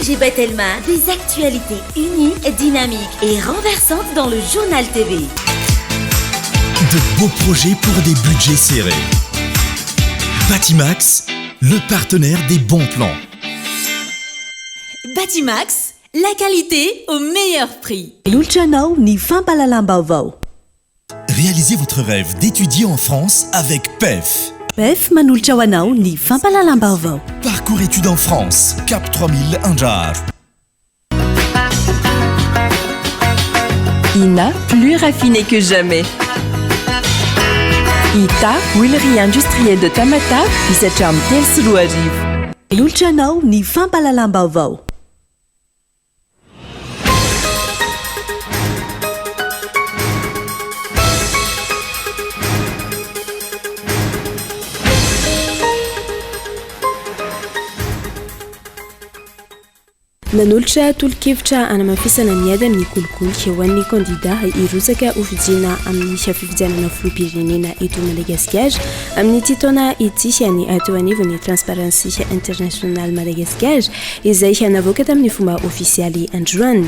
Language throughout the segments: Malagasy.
ONG Batelma, des actualités uniques, dynamiques et renversantes dans le Journal TV. De beaux projets pour des budgets serrés. Batimax, le partenaire des bons plans. Batimax, la qualité au meilleur prix. Manolotra anao ny fampahalalam-baovao. Réalisez votre rêve d'étudier en France avec PEF. PEF manolotra ho anao ny fampahalalam-baovao. Parcours études en France, Cap 3000 Andraharo. Ina, plus raffiné que jamais. Ita, huilerie industrielle de Tamatave, misy hatramin'ny 2003. Manolotra anao ny fampahalalam-baovao. Nanolotra tolo-kevitra hanamafisana ny ady amin'ny kolikoly ho an'ny kandidà hirotsaka hofidiana amin'ny fifidianana filoham-pirenena eto Madagasikara amin'ity taona ity ny teo anivon'ny Transparency International Madagascar izay navoaka tamin'ny fomba ofisialy androany.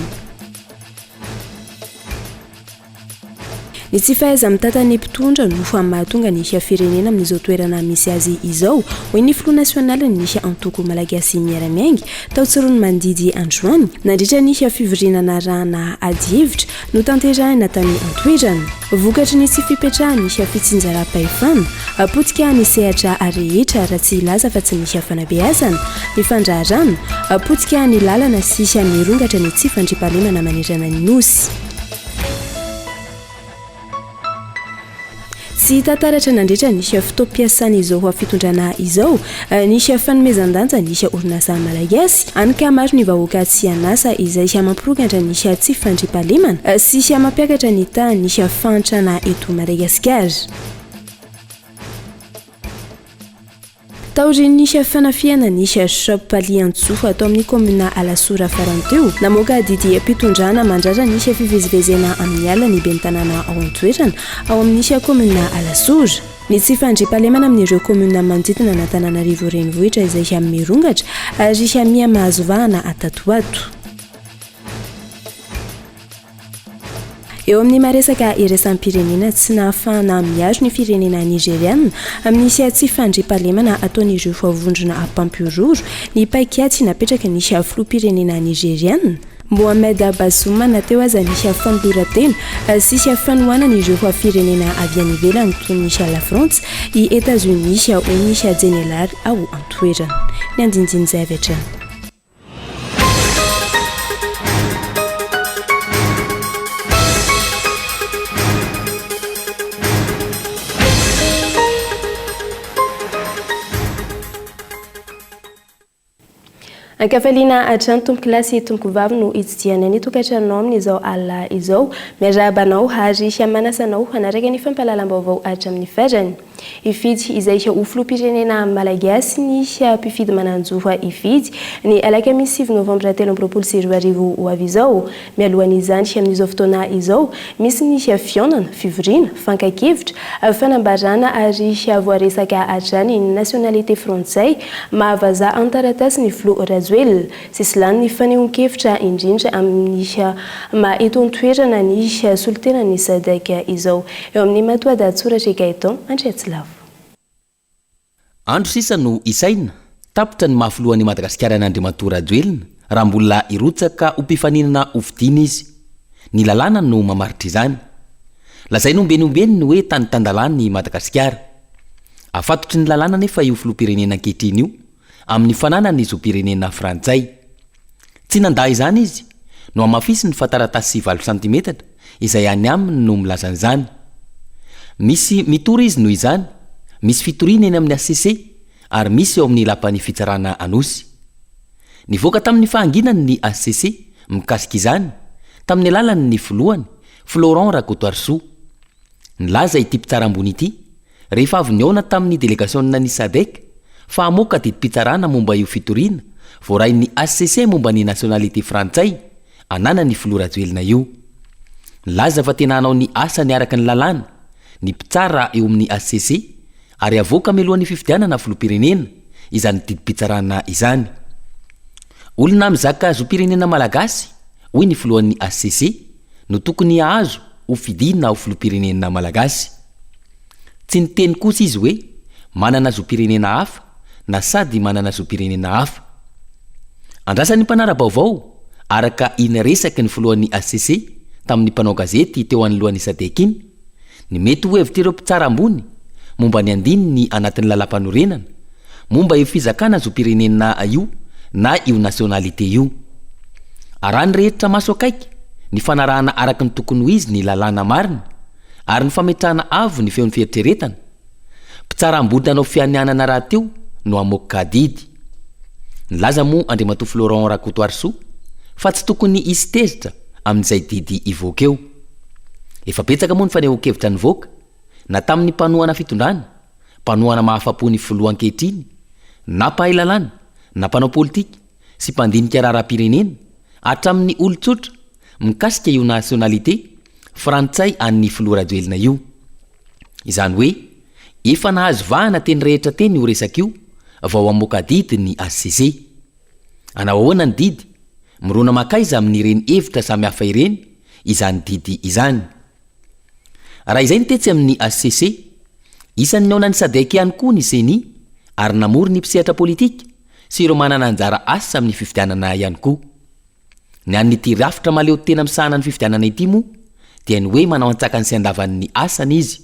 Ny tsy fahaiza-mitantan'ny mpitondra no mahatonga ny firenena amin'izao toerana misy azy izao, hoy ny filoha nasionalin'ny antoko Malagasy Miara-Miainga tao Tsiroanomandidy androany, nandritra ny fivoriana narahana adihevitra notanterahina tany an-toerana. Vokatry ny tsy fipetrahan'ny fitsinjaram-pahefana, potika ny sehatra rehetra raha tsy hilaza fa tsy ny fanabeazana, ny fandraharana, potika ny lalana sy mirongatra ny tsy fandriampahalemana manerana ny Nosy. Tsy hita taratra nandritra ny fotoam-piasan'izao fitondrana izao ny fanomezan-danja ny orinasa malagasy. Hany ka maro ny vahoaka tsy an'asa izay mampirongatra ny tsy fandriampahalemana sy mampiakatra ny tahan'ny fahantrana eto Madagasikara. Taorian'ny fanafihana ny Shop Liantsoa tao amin'ny kaominina Alasora farany teo, namoaka didim-pitondrana mandrara ny fivezivezena amin'ny alina ny ben'ny tanàna ao an-toerana ao amin'ny kaominina Alasora. Ny tsy fandriampahalemana amin'ireo kaominina manodidina an'Antananarivo renivohitra izay mirongatra ary miha mahazo vahana tato ho ato. Eo amin'ny maha resaka iraisam-pirenena tsy nahafahana miaro ny firenena Nigeriana amin'ny tsy fandriampahalemana ataon'ireo vondrona mpampihorohoro ny paikady napetraky ny filoham-pirenena Nigeriana, Mohamed Bazoum na teo aza ny fanoloran-tena sy fanohanana ireo firenena avy any ivelany toy ny Lafrantsa, i Etazonia hoy ny jeneraly ao an-toerana. Ny andinindin'izay avy hatrany. Ankafaliana hatrany tompokolahy sy tompokovavy no hitsidihanay ny tokantranonao amin'izao alina izao. Miarahaba anao ary manasa anao hanaraka ny fampahalalam-baovao hatramin'ny farany. Hifidy izay ho filoham-pirenena malagasy ny mpifidy manan-jo hifidy, ny alakamisy 9 novambra 2023 ho avy izao. Mialohan'izany, amin'izao fotoana izao, misy ny fihaonana, fivoriana, fankan-kevitra, fanambarana ary voaresaka hatrany ny nationalité frantsay maha vazaha an-taratasy ny filoha Rajoelina. Sesilany ny fanehoan-kevitra indrindra amin'ny maha eto an-toerana ny solontenan'ny Sadc izao. Eo amin'ny matoadahatsoratra i Gaëtan Andriatsilavo. Andro sisa no isaina, tapitra ny maha filohan'i Madagasikara an'Andriamatoa Rajoelina raha mbola hirotsaka ho mpifaninana hofidiana izy. Ny lalàna no mamaritra izany. Lazainy ombieny ombieny ny hoe tany tan-dalàna i Madagasikara. Afatotry ny lalàna anefa io filoham-pirenena ankehitriny io amin'ny fananany ny zom-pirenena frantsay. Tsy nandà izany izy, nohamafisiny fa taratasy valo santimetatra izay any aminy no milaza an'izany. Misy mitory izy noho izany, misy fitoriana eny amin'ny HCC ary misy eo amin'ny lapan'ny fitsarana Anosy. Nivoaka tamin'ny fahanginany ny HCC mikasika izany, tamin'ny alalan'ny filohany, Florent Rakotoarisoa. Nilaza ity mpitsara ambony ity rehefa avy nihaona tamin'ny delegasionina ny Sadec fa hamoaka didim-pitsarana momba io fitoriana voarain'ny HCC momba ny nationalité frantsay ananan'ny filoha Rajoelina io. Nilaza fa tena hanao ny asany araka ny lalàna ny mpitsara eo amin'ny HCC ary havoaka mialohan'ny fifidianana filoham-pirenena izany didim-pitsarana izany. Olona mizaka zom-pirenena malagasy, hoy ny filohan'ny hcc, no tokony hahazo ho fidiana ho filoham-pirenena malagasy. Tsy niteny kosa izy hoe manana zom-pirenena hafa na sady manana zom-pirenena hafa. Andrasan'ny mpanara-baovao araka iny resaky ny filohan'ny hcc tamin'ny mpanao gazety teo anoloan'ny Sadec iny, ny mety ho hevitr'ireo mpitsara ambony momba ny andininy anatin'ny lalàmpanorenana momba io fizakana zom-pirenena io na io nationalité io. Arahin'ny rehetra maso akaiky ny fanarahana araka ny tokony ho izy ny lalàna marina ary ny fametrahana avo ny feon'ny fieritreretana. Mpitsara ambony nanao fianianana rahateo no hamoaka didy. Nilaza moa Andriamatoa Florent Rakotoarisoa fa tsy tokony hisy tezitra amin'izay didy hivoaka eo. Efa betsaka moa ny fanehoan-kevitra nivoaka, na tamin'ny mpanohana fitondrana, mpanohana mahafa-po ny filoha ankehitriny, na mpahay lalàna, na mpanao politika sy mpandinika raharaham-pirenena, hatramin'ny olon-tsotra, mikasika io nationalité frantsay an'ny filoha Rajoelina io. Izany hoe, efa nahazo vahana teny rehetra teny io resaka io vao hamoaka didy ny HCC. Hanao ahoana ny didy? Mirona mankaiza amin'ireny hevitra samihafa ireny izany didy izany? Raha izay ny tetsy amin'ny HCC, isan'ny nihaonan'ny Sadec ihany koa ny Ceni ary namory ny mpisehatra politika sy ireo manana anjara asa amin'ny fifidianana ihany koa. Ny an'ity rafitra mahaleo tena misahana ny fifidianana ity moa dia ny hoe manao antsakany sy andavany ny asany izy.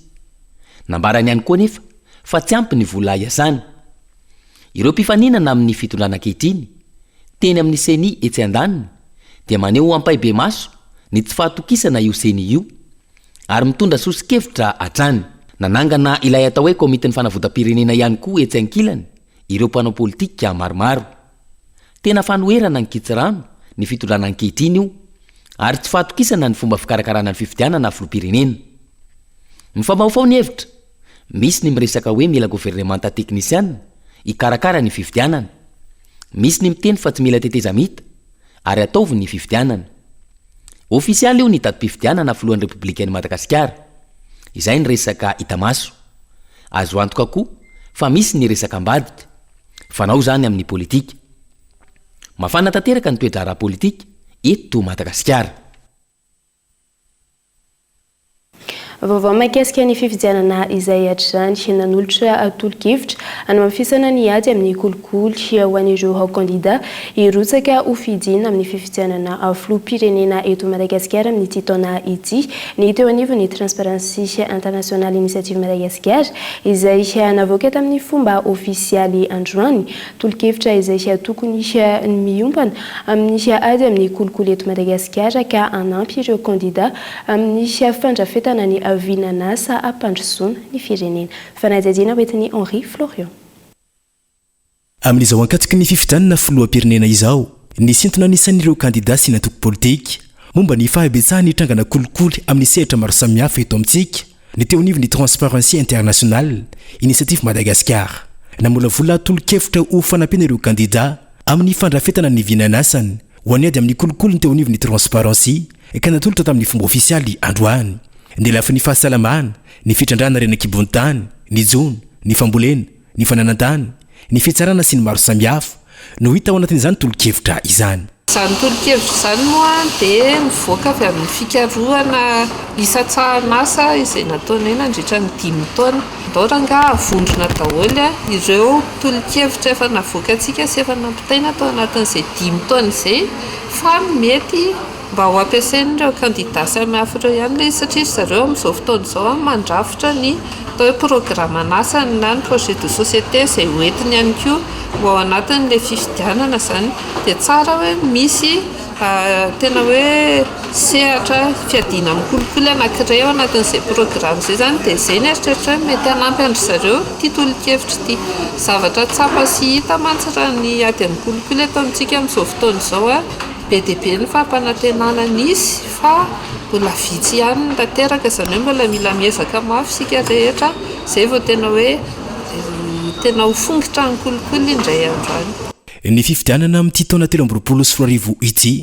Nambarany ihany koa anefa fa tsy ampy ny vola hiasany. Ireo mpifaninana amin'ny fitondrana ankehitriny, teny amin'ny Ceni etsy andaniny, dia maneho ampahibemaso ny tsy fahatokisana io Ceni io, ary mitondra soso-kevitra hatrany. Nanangana ilay atao hoe komitin'ny fanavotam-pirenena ihany koa etsy ankilany ireo mpanao politika maromaro. Tena fanoherana an-kitsirano ny fitondrana ankehitriny io, ary tsy fahatokisana ny fomba fikarakarana ny fifidianana filoham-pirenena. Mifamahofaho ny hevitra. Misy ny miresaka hoe mila governemanta teknisiana hikarakara ny fifidianana. Misy ny miteny fa tsy mila tetezamita ary ataovy ny fifidianana. Ofisialy io ny datim-pifidianana filohan'ny Repoblikan'i Madagasikara. Izay ny resaka hita maso. Azo antoka koa fa misy ny resaka ambadika. Fanao izany amin'ny politika. Mafana tanteraka ny toe-draharaha politika eto Madagasikara. Vaovao mahakasika ny fifidianana izay hatrany nanolotra tolo-kevitra hanamafisana ny ady amin'ny kolikoly ho an'ireo kandida hirotsaka ho fidiana amin'ny fifidianana filoham-pirenena eto Madagasikara amin'ity taona ity ny teo anivon'ny Transparency International Initiative Madagascar izay navoaka tamin'ny fomba ofisialy androany. Tolo-kevitra izay tokony miompana amin'ny ady amin'ny kolikoly eto Madagasikara ka hanampy ireo kandida amin'ny fandrafetana ny vinan'asa hampandrosoana ny firenena. Fanadihadiana hoentin'i Henri Florian. Amin'izao ankatoky ny fifidianana filoham-pirenena izao, nisintona ny sain'ireo kandida sy ny antoko politika momba ny fahabetsahan'ny trangana kolikoly amin'ny sehatra maro samihafa eto amintsika Ny teo anivon'ny Transparency International, Initiative Madagascar. Namolavola tolo-kevitra ho fanampiana ireo kandidà amin'ny fandrafetana ny vinan'asany ho an'ny ady amin'ny kolikoly ny teo anivon'ny Transparency ka natolotra tamin'ny fomba ofisialy androany. Ny lafiny fahasalamana, ny fitrandrahana harena an-kibon'ny tany, ny jono, ny fambolena, ny fananan-tany, ny fitsarana sy ny maro samihafa no hita ao anatin'izany tolo-kevitra izany. Izany tolo-kevitra izany moa dia nivoaka avy amin'ny fikarohana isan-tsahan'asa izay nataonay nandritra ny dimy taona. Ndao rangaha havondrona daholo ireo tolo-kevitra efa navoakantsika sy efa nampitaina tao anatin'izay dimy taona izay fa mety mba ho ampiasain'ireo kandida samihafa ireo ihany ilay izy satria ry zareo amin'izao fotoana izao mandrafitra ny atao hoe programan'asany na ny projet de société izay ho entiny ihany koa ho ao anatin'ilay fifidianana izany. Dia tsara hoe misy tena hoe sehatra fiadiana amin'ny kolikoly anankiray ao anatin'izay programa izay izany. Dia izay ny eritreritra hoe mety hanampy an-dry zareo ity tolo-kevitra ity. Zavatra tsapa sy hita mantsy raha ny ady amin'ny kolikoly eto amintsika amin'izao fotoana izao. Be dia be ny fampanantenana nisy fa mbola vitsy ihany ny tanteraka, izany hoe mbola mila miezaka mafy isika rehetra izay vao tena hoe tena ho fongotra ny kolikoly indray andro any. Ny fifidianana amin'ity taona 2023 ity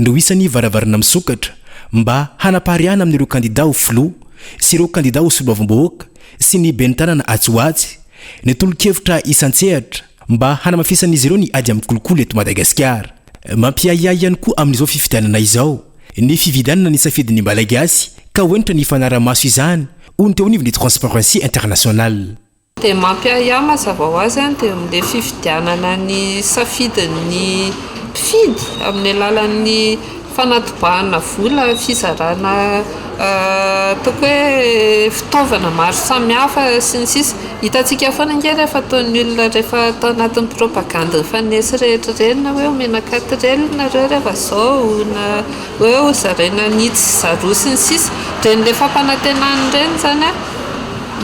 no isan'ny varavarana misokatra mba hanapariahana amin'ireo kandida ho filoha sy ireo kandida ho solombavambahoaka sy ny ben'ny tanana atsy ho atsy ny tolo-kevitra isan-tsehatra mba hanamafisan'izy ireo ny ady amin'ny kolikoly eto Madagasikara. Mampiahiahy ihany koa amin'izao fifidianana izao ny fividianana ny safidin'ny Malagasy ka ho hentitra ny fanaraha-maso izany, hoy ny teo anivon'ny Transparency International. Dia mampiahiahy mazava ho azy dia amin'ilay fifidianana ny safidin'ny mpifidy amin'ny alalan'ny fanatobahana vola, fizarana ataoko hoe fitaovana maro samihafa sy ny sisa. Hitantsika foana ange rehefa ataon'ny olona rehefa atao anatin'ny propagandy mifanesy rehetra ireny na hoe omena quatrelle nareo rehefa izao na hoe hozaraina an'itsy sy zaroa sy ny sisa. Ireny ilay fampanantenana ireny izany an,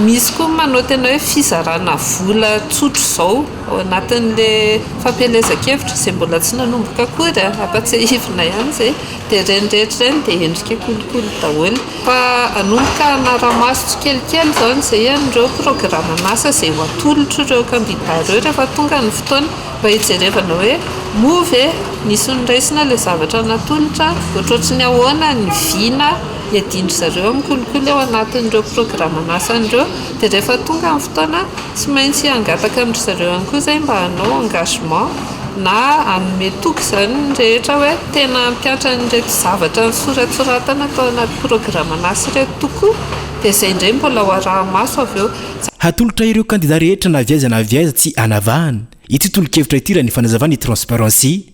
misy koa ny manao tena hoe fizarana vola tsotra izao ao anatin'ilay fampielezan-kevitra izay mbola tsy nanomboka akory an, ampatsiahivina ihany izay. Dia ireny rehetra ireny dia endrika kolikoly daholo. Fa hanomboka hanara-maso tsikelikely izany izay an'ireo programan'asa izay ho atolotr'ireo kandida ireo rehefa tonga ny fotoana mba hijerevana hoe moa ve nisy noraisina ilay zavatra natolotra, ohatrohatry ny ahoana ny vina hiadian-dry zareo amin'ny kolikoly ao anatin'ireo programan'asany ireo. Dia rehefa tonga ny fotoana, tsy maintsy hangataka amin-dry zareo ihany koa izay mba hanao engagement na hanome toky izany ny rehetra hoe tena hampihatra an'ireto zavatra nosoratsoratana tao anaty programan'asa ireto tokoa. Dia izay indray mbola ho araha-maso avy eo. Hatolotra ireo kandida rehetra na avy aiza na avy aiza tsy hanavahana ity tolo-kevitra ity raha ny fanazavan'ny Transparency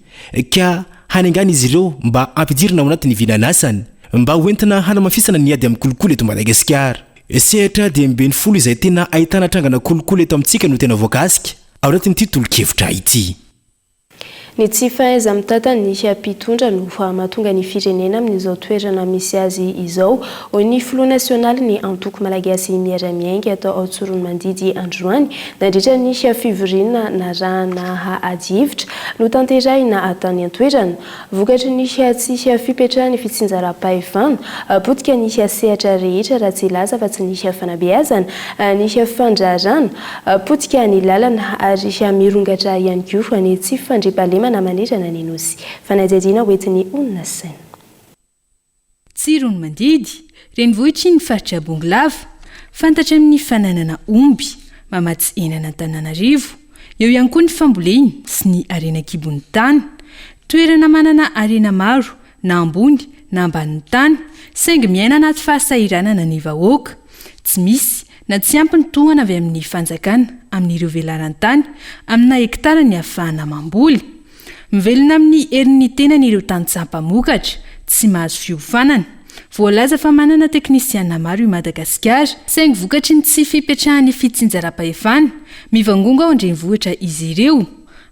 ka Hanengana izy ireo mba hampidirina ao anatin'ny vinan'asany mba ho entina hanamafisana ny ady amin'ny kolikoly eto Madagasikara. Sehatra 15 izay tena ahitana trangana kolikoly eto amintsika no tena voakasika ao anatin'ity tolo-kevitra ity. Ny tsy fahaiza-mitantana ny mpitondra no mahatonga ny firenena amin'izao toerana misy azy izao, hoy ny filoha nasionalin'ny antoko Malagasy Miara-Miainga atao Tsiroanomandidy androany nandritra ny fivoriana narahana adihevitra notanterahina tany an-toerana. Vokatry ny tsy fipetrahan'ny fitsinjaram-pahefana, potika ny sehatra rehetra raha tsy hilaza afa-tsy ny fanabeazana, ny fandraharahana, potika ny lalana ary mirongatra ihany koa ny tsy fandriampahalemana manerana ny Nosy. Fanadihadiana hoentin'ny Onona Saina. Tsiroanomandidy, renivohitry ny faritra Bongolava, fantatra amin'ny fananana omby, mamatsy hena an'Antananarivo. Eo ihany koa ny fambolena sy ny harena an-kibon'ny tany. Toerana manana harena maro na ambony na ambanin'ny tany, saingy miaina anaty fahasahiranana ny vahoaka. Tsy misy na tsy ampy ny tohana avy amin'ny fanjakana amin'ireo velaran-tany amina hektara ny ahafahana mamboly. Mivelona amin'ny herin'ny tenany ireo tantsaha mpamokatra, tsy mahazo fiofanana. Voalaza fa manana teknisiana maro i Madagasikara, saingy vokatry ny tsy fipetrahan'ny fitsinjaram-pahefana, mivangongo ao an-drenivohitra izy ireo.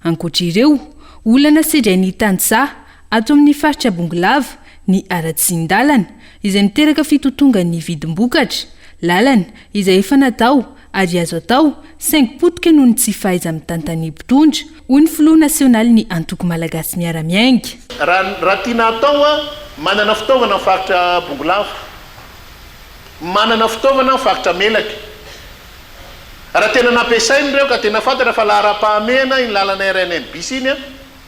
Ankoatra ireo, olana sedrain'ny tantsaha ato amin'ny faritra Bongolava ny haratsian-dalana, izay miteraka fitotongan'ny vidim-bokatra, lalana izay efa natao ary azo atao saingy potika noho ny tsy fahaiza-mitantan'ny mpitondra, hoy ny filoha nasionalin'ny antoko Malagasy Miara-Miainga. Raha raha tiana atao a, manana fitaovana ny faritra Bongolava, manana fitaovana ny faritra Melaky. Raha tena nampiasaina ireo ka tena fantatra fa laharam-pahamehana iny lalana RNN bis iny a,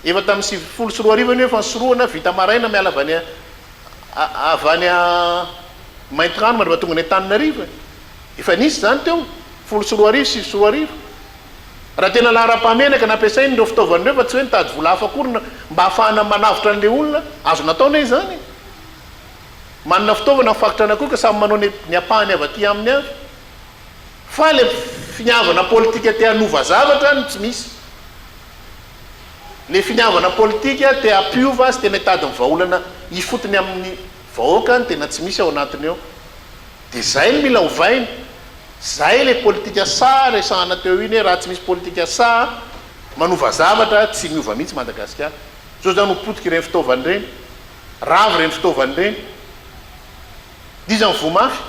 efa tamin'ny 2090 anie efa nisorohana, vita maraina miala avy any avy any Maintirano mandra-pahatonga tonga any Antananarivo e. Efa nisy izany teo, 2010, 2009. Raha tena laharam-pahamehana ka nampiasaina ireo fitaovana ireo fa tsy hoe nitady vola hafa akory mba hahafahana manavotra an'ilay olona, azo natao anie izany e. Manana fitaovana ny faritra anankiroa ka samy manao ny ny ampahany avy aty aminy avy. Fa ilay finiavana politika te hanova zavatra no tsy misy. Ilay finiavana politika te hampiova sy tena hitady ny vahaolana ifotony amin'ny vahoaka no tena tsy misy ao anatiny ao. Dia zay no mila ovaina. Zay ilay politika saha resahana teo iny hoe raha tsy misy politika saha manova zavatra tsy miova mihitsy Madagasikara. Zao zany ho potika ireny fitaovana ireny. Rava ireny fitaovana ireny. Iza no voa mafy?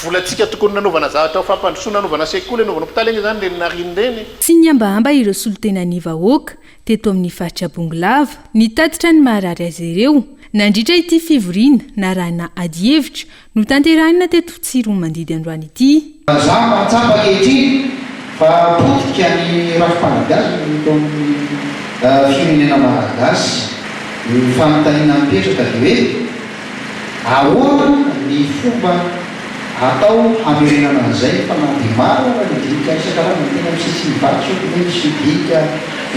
Volantsika tokony nanaovana zavatra ho fampandrosoana, hanaovana sekoly, hanaovana hopitaly ange zany ireny narina ireny e. Tsy nihambahamba ireo solontenan'ny vahoaka teto amin'ny faritra Bongolava nitatitra ny maharary azy ireo nandritra ity fivoriana narahina adihevitra notanterahina teto Tsiroamandidy androany ity. Za mahatsapa ankehitriny fa potika ny rafi-panabeazana eto amin'ny firenena malagasy. Ny fanontaniana mipetraka dia hoe ahoana ny fomba atao hamerenana an'izay fa na dia maro ara ny dinika isan-karazany teny amin'ny CCI Ivato zao dia hoe misy dinika.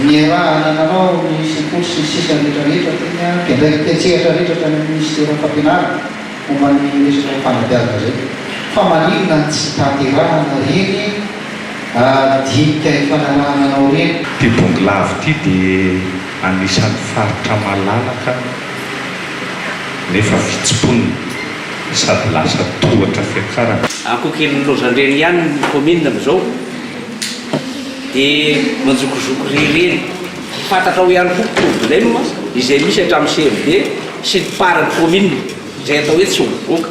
Niarahana nanao ny sekoly sy ny sisa rehetra rehetra teny mpiandraikitra an-tsehatra rehetra tany amin'ny minisiteran'ny fampianarana momba ny resaka fanabeazana izay. Fa maninona no tsy tanterahana ireny dinika efa narahananao ireny? Ity Bongolava ity dia anisan'ny faritra malalaka nefa vitsy mponina sady lasa tohatra fiakarana. Ankoakelin'ny lozan-dreny ihany ny kaominina amin'izao dia manjokozoko ry ireny. Fantatrao ihany koa problème izay misy hatramin'ny CFD sy ny part ny kaominina izay atao hoe tsy mivoaka,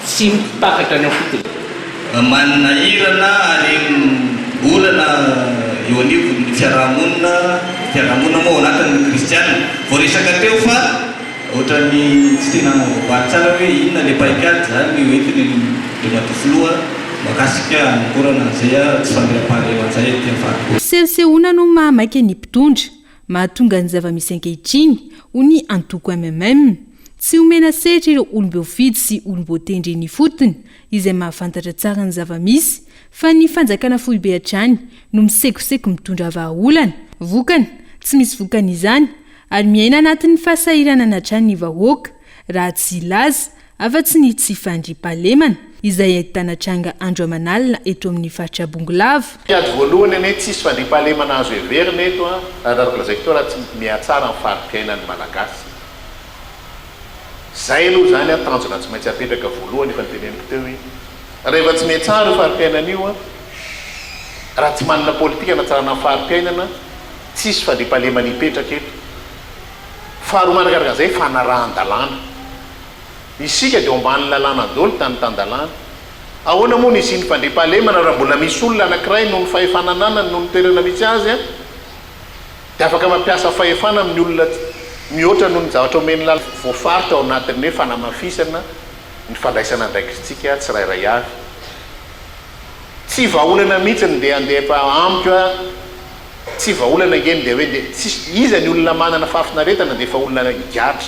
tsy mitakatra any am-potony. Manahirana ary olana eo anivon'ny fiaraha-monina, fiaraha-monina moa ao anatin'ny kristiana. Voaresaka teo fa Ohatran'ny tsy tena voavaly tsara hoe inona ilay paikady izany hoentiny Andriamatoa Filoha mahakasika hanomborana an'izay tsy fandriampahalemana izay aty amin'ny faritra. Fisehosehoana no mahamaika ny mpitondra, mahatonga ny zava-misy ankehitriny, hoy ny antoko mmm. Tsy omena sehatra ireo olom-boafidy sy olom-boatendry eny ifotony, izay mahafantatra tsara ny zava-misy, fa ny fanjakana foibe hatrany no misekoseko mitondra vahaolana. Vokany, tsy misy vokany izany, Ary miaina anatin'ny fahasahiranana hatrany ny vahoaka, raha tsy hilaza afa-tsy ny tsy fandriampahalemana, izay ahitana tranga andro aman'alina eto amin'ny faritra Bongolava. Ny ady voalohany anie tsisy fandriampahalemana azo heverina eto an, raha araka lazaiko teo raha tsy mihatsara ny fari-piainan'ny Malagasy. Zay aloha izany an tanjona tsy maintsy apetraka voalohany efa noteneniko teo iny. Rehefa tsy mihatsara io fari-piainana io an, raha tsy manana politika hanatsarana ny fari-piainana, Tsisy fandriampahalemana hipetraka eto. Faharoa manarakaraka an'izay, fanarahan-dalàna. Isika dia ao ambanin'ny lalàna daholo, tany tan-dalàna. Ahoana moa no hisian'ny fandriampahalemana raha mbola misy olona anankiray noho ny fahefana ananany, noho ny toerana misy azy, dia afaka mampiasa fahefana amin'ny olona mihoatra noho ny zavatra omen'ny lalàna voafaritra ao anatin'ny hoe fanamafisana ny fandraisana andraikitritsika tsirairay avy. Tsy vahaolana mihitsy ny ndeha handeha fa amiko a tsy vahaolana ange ny ndeha hoe ndeha tsisy iza ny olona manana fahafinaretana dia efa olona higadra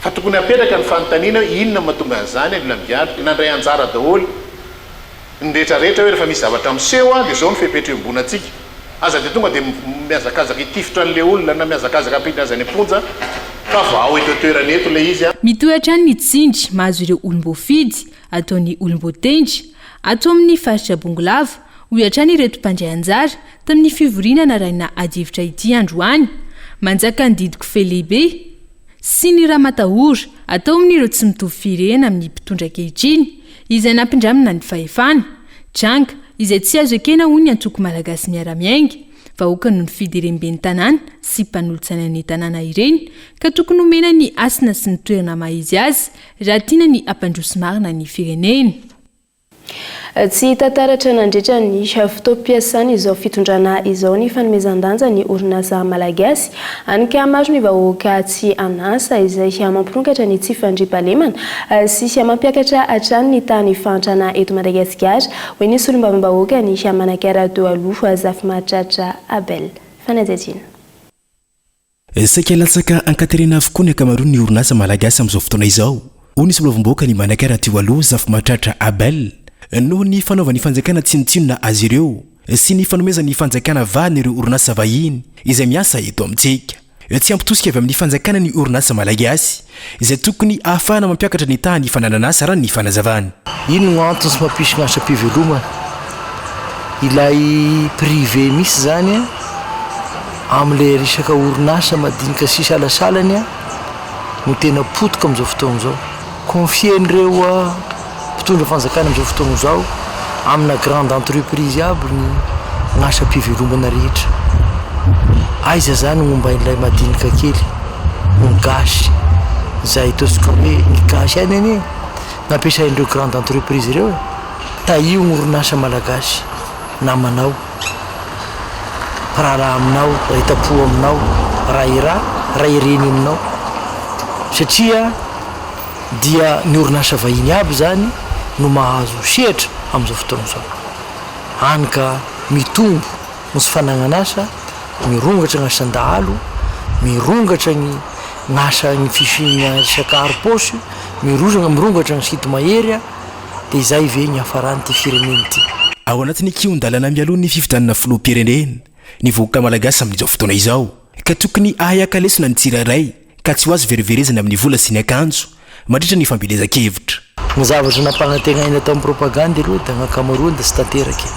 fa tokony apetraka ny fanontaniana hoe inona no mahatonga an'izany ny olona migadra nandray anjara daholo ny rehetra rehetra hoe rehefa misy zavatra miseho a dia izao ny fepetra iombonantsika aza dia tonga dia mihazakazaka hitifitra an'ilay olona na mihazakazaka hampiditra azy any am-ponja fa vahao eto an-toerana eto ilay izy a. Mitohy hatrany ny tsindry mahazo ireo olom-boafidy ataon'ny olom-boatendry ato amin'ny faritra Bongolava, hoy hatrany ireto mpandray anjara tamin'ny fivoriana narahina adihevitra ity androany. Manjaka ny didiko fe lehibe sy ny ramatahora atao amin'ireo tsy mitovy firehana amin'ny mpitondra ankehitriny izay nampindramina ny fahefana. Tranga izay tsy azo ekena hoy ny antoko Malagasy Miara-Miainga. Vahoaka no nifidy ireny ben'ny tanàna sy mpanolotsainan'ny tanàna ireny ka tokony homena ny hasina sy ny toerana maha izy azy raha tiana ny hampandroso marina ny firenena. Tsy hita taratra nandritra ny fotoam-piasany izao fitondrana izao ny fanomezan-danja ny orinasa malagasy. Hany ka maro ny vahoaka tsy an'asa izay mampirongatra ny tsy fandriampahalemana sy mampiakatra hatrany ny tahan'ny fahantrana eto Madagasikara, hoy ny solombavambahoakan'i Manakara teo aloha, Zafimahatratra Abel. Fanadihadiana. Saika latsaka an-katerena avokoa ny ankamaroan'ny orinasa malagasy amin'izao fotoana izao, hoy ny solombavambahoakan'i Manakara teo aloha, Zafimahatratra Abel, noho ny fanaovan'ny fanjakana tsinontsinona azy ireo sy ny fanomezan'ny fanjakana vahana ireo orinasa vahiny izay miasa eto amintsika. Tsy ampy tosika avy amin'ny fanjakana ny orinasa malagasy izay tokony ahafahana mampiakatra ny tahan'ny fananan'asa raha ny fanazavany. Ino no antony tsy mampisy ny asam-pivelomana? Ilay privé misy zany amin'ilay resaka orinasa madinika sy isalasalany no tena potika amin'izao fotoana izao. Confier-n'ireo mpitondra fanjakana amin'izao fotoana izao amina grande entreprise aby ny ny asam-pivelomana rehetra. Aiza zany momba ilay madinika kely, ny gasy izay ataontsika hoe ny gasy ihany anie nampiasain'ireo grande entreprise ireo e. Tahio ny orinasa malagasy namanao, mpiraharaha aminao, ray tam-po aminao, ray ra, ray reny aminao satria dia ny orinasa vahiny aby izany no mahazo sehatra amin'izao fotoana izao. Hany ka mitombo ny tsy fanagnan'asa, mirongatra ny asan-dahalo, mirongatra ny ny asa ny fisian'ny resaka harom-paosy, mirozana mirongatra ny sinto-mahery, dia izay ve ny hiafaran'ity firenena ity? Ao anatin'ny kihon-dalana mialoha ny fifidianana filoham-pirenena. ny vahoaka malagasy amin'izao fotoana izao ka tokony hahay haka lesona ny tsirairay ka tsy ho azo veriverezina amin'ny vola sy ny akanjo mandritra ny fampielezan-kevitra. Ny zavatra nampanantenaina tamin'ny propagandy aloha dia ny ankamaroany dia tsy tanteraka e!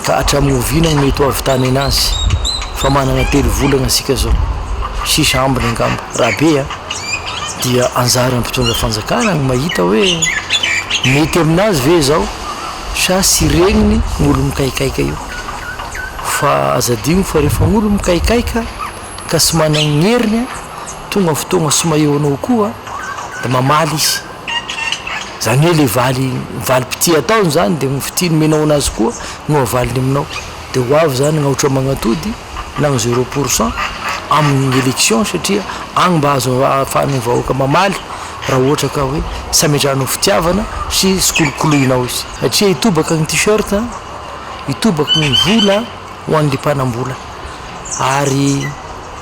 Ka hatramin'ny oviana no mety ho ahavitana enazy? Fa manana telo volana isika zao, sisa ambiny angamba, raha be an! Dia anjaran'ny mpitondra fanjakana ny mahita hoe mety aminazy ve izao sa tsy regniny ny olo mikaikaika io? Fa aza adino fa rehefa olo mikaikaika ka tsy managny heriny an! Tonga ny fotoagna tsy maheho anao koa de mamaly izy, zany hoe le valy valim-pitia ataony zany de ny fitia nomenao anazy koa no avaliny aminao, de ho avy zany ny aotra magnatody na ny zero pour cent amin'ny election satria agny mba azo ahafahan'ny vahoaka mamaly raha ohatra ka hoe tsy ametrahanao fitiavana sy tsy kolokoloinao izy, satria hitobaka ny t-shirt, hitobaka ny vola ho an'le mpanambola ary.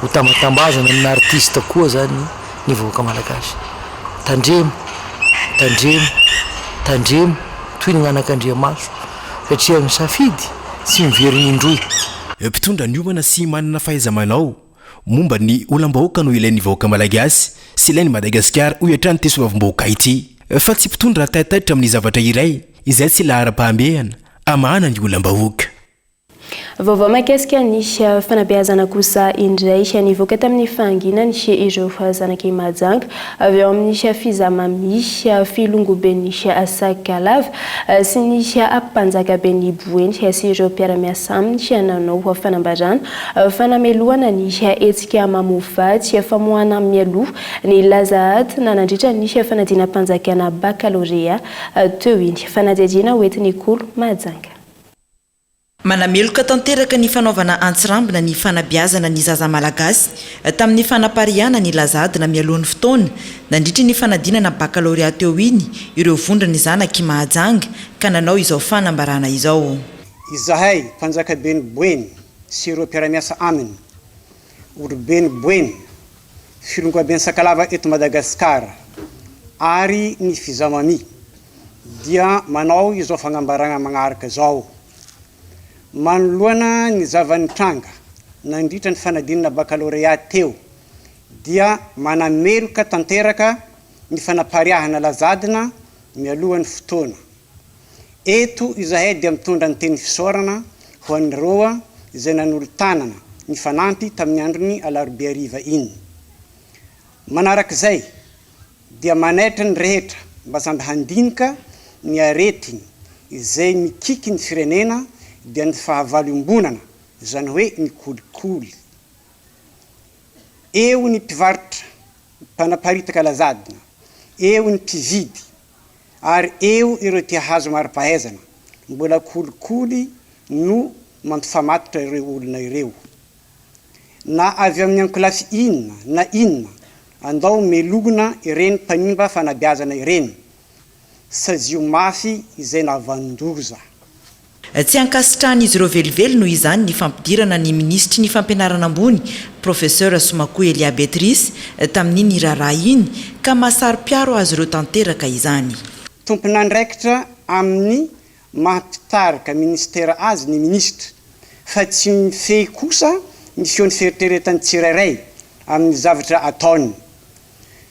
Ho tambatambazana amina artiste koa zany ny vahoaka malagasy. Tandremo, tandremo, tandremo toy ny anakandriamaso satria ny safidy tsy miverina indroy. Mpitondra niomana sy manana fahaiza-manao momba ny olam-bahoaka no ilain'ny vahoaka malagasy sy ilain'i Madagasikara, hoy hatrany ity solombavambahoaka ity, fa tsy mpitondra taitaitra amin'ny zavatra iray izay tsy laharam-pahamehana hamahana ny olam-bahoaka. Vaovao mahakasika ny fanabeazana kosa indray. Nivoaka tamin'ny fahanginany ireo zanak'i Mahajanga avy ao amin'ny Fizamami, Filongoben'ny Sakalava sy ny Mpanjakaben'ny Boeny sy ireo mpiara-miasa aminy nanao fanambarana fanamelohana ny hetsika mamoafady famoahana mialoha ny laza adina nandritra ny fanadinam-panjakana bakalorea teo iny. Fanadihadiana hoentin'i Kolo Mahajanga. Manameloka tanteraka ny fanaovana antsirambina ny fanabeazana ny zaza malagasy tamin'ny fanapariahana ny laza adina mialoha ny fotoana nandritry ny fanadinana bakalorea teo iny ireo vondron'ny zanak'i Mahajanga ka nanao izao fanambarana izao. Izahay, Mpanjakaben'i Boeny sy ireo mpiara-miasa aminy, Oloben'i Boeny, Filongoaben'i Sakalava eto Madagasikara ary ny Fizamami dia manao izao fagnambaragna magnaraka izao, Manoloana ny zava-nitranga nandritra ny fanadinana bakalorea teo dia manameloka tanteraka ny fanapariahana lazadina mialohan'ny fotoana. Eto izahay dia mitondra ny teny fisaorana ho an'ireo izay nanolo-tanana nifanampy tamin'ny andron'ny alarobia hariva iny. Manarak'izay dia manaitra ny rehetra mba samby handinika ny aretigny izay mikiky ny firenena dia ny fahavalo iombonana, izany hoe ny kolikoly. Eo ny mpivarotra, mpanaparitaka lazadina, eo ny mpividy ary eo ireo te hahazo mari-pahaizana, mbola kolikoly no mampifamatotra ireo olona ireo. Na avy amin'ny ankolafy inona na inona, andao melohina ireny mpanimba fanabeazana ireny, sazio mafy izay nahavanon-doza. Tsy ankasitrahan'izy ireo velively noho izany ny fampidirana ny minisitry ny fampianarana ambony, Professeur Somakoa Elia Beatrice, tamin'iny raharaha iny, ka maha saro-piaro azy ireo tanteraka izany. Tompon'andraikitra amin'ny maha mpitarika minisitera azy ny minisitra, fa tsy mifehy kosa ny feon'ny fieritreretan'ny tsirairay amin'ny zavatra ataony.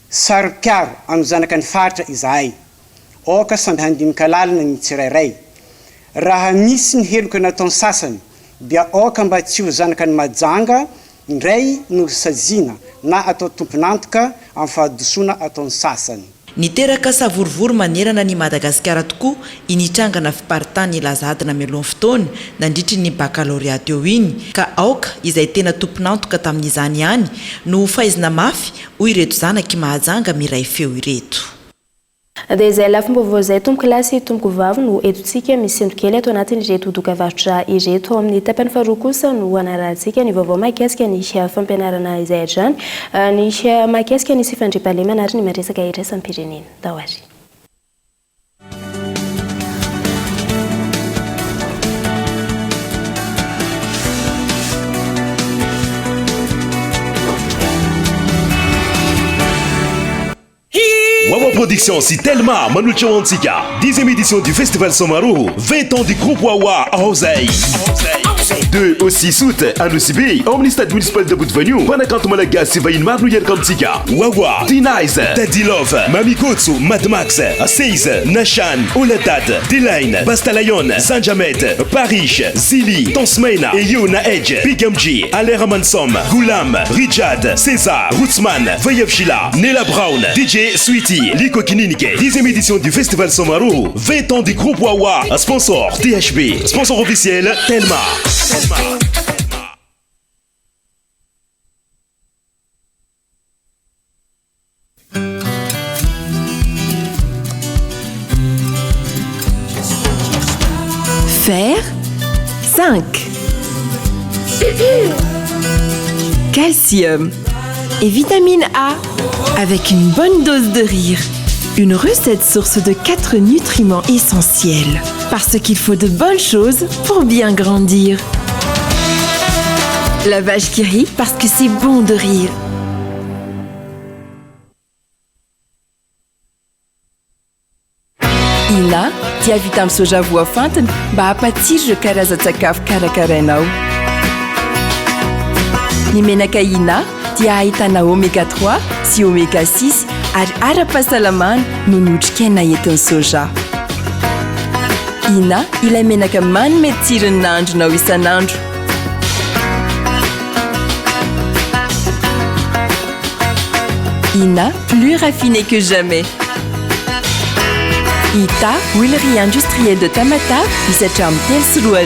Saro-piaro amin'ny zanaka ny faritra izahay. Aoka samby handinika lalina ny tsirairay. Raha misy ny heloka nataon'ny sasany dia aoka mba tsy ho zanaka ny Majanga indray no saziana na atao tompon'antoka amin'ny fahadisoana ataon'ny sasany. Niteraka savorovoro manerana an'i Madagasikara tokoa iny trangana fiparitahan'ny laza adina mialohan'ny fotoana nandritry ny bakalorea teo iny, ka aoka izay tena tompon'antoka tamin'izany ihany no ho faizina mafy, hoy ireto zanak'i Mahajanga miray feo ireto. Dia izay lafim-baovao izay tompoko lahy sy tompoko vavy no entontsika misento kely ato anatin'ireto dokavarotra ireto. Ao amin'ny tapany faharoa kosa no hanarahantsika ny vaovao mahakasika ny fampianarana izay hatrany, ny mahakasika ny tsy fandriampahalemana ary ny maresaka iraisam-pirenena. Ndao ary. Wawa Production sy Telma manolotra ho antsika dixième édition du Festival Somaroho, 20 ans du groupe Wawa, ao zay! 2 au 6 août, Anosibe, ao amin'ny stade municipal d'Ambodivanio. Mpanakanto malagasy sy vahiny maro no hiaraka amintsika. Wawa, D-Nice, Daddy Love, Mamy Kotso, Mad Max, Seize, Nashan, Oladad, D-Line, Basta Lion, Zanjamed, Parish, Zili, Tonsmena, Eyo na Edge, Big MG, Alain Ramansom, Goulam, Richard, César, Rootsman, Vayev Sheila, Nella Brown, DJ Sweetie, Liko Kininike. Dixième édition du Festival Somaroho, 20 ans du groupe Wawa, sponsor THB, sponsor officiel Telma. Fer zinc Calcium et vitamine A avec une bonne dose de rire. Une recette source de quatre nutriments essentiels. Parce qu'il faut de bonnes choses pour bien grandir. La vache qui rit parce que c'est bon de rire. Ina dia vita amin'ny soja voafantina mba hampatsiro ireo karazan-tsakafo karakarainao. Ny menaka Ina dia ahitana oméga 3 sy oméga 6 ary ara-pahasalamana noho ny otrikaina entin'ny soja. Ina ilay menaka manome tsiro ny nahandronao isan'andro. Ina, plus raffiné que jamais. Ita, huilerie industrielle de Tamatave, misy hatramin'ny 2003.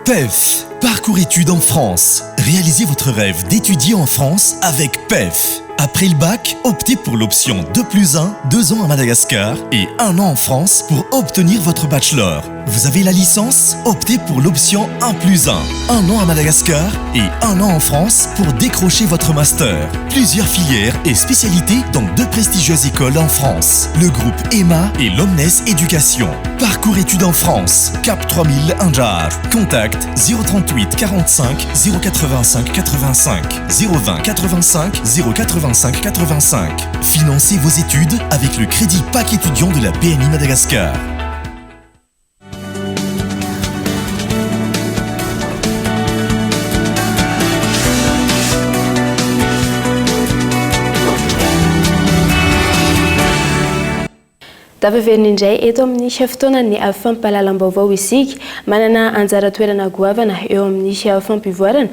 PEF, parcours études en France. Réalisez votre rêve d'étudier en France avec PEF. Après le bac, optez pour l'option 2 plus 1, 2 ans à Madagascar et 1 an en France pour obtenir votre bachelor. Vous avez la licence Optez pour l'option 1 plus 1, 1 an à Madagascar et 1 an en France pour décrocher votre master. Plusieurs filières et spécialités dans deux prestigieuses écoles en France. Le groupe EMA et l'Omnes Éducation. Parcours études en France, Cap 3000 Anjar. Contact 038 45 085 85 020 85 085 85. Financez vos études avec le crédit PAC étudiant de la PMI Madagascar. Tafaverina indray eto amin'ny fotoanan'ny fampahalalam-baovao isika. Manana anjara toerana goavana eo amin'ny fampivoarana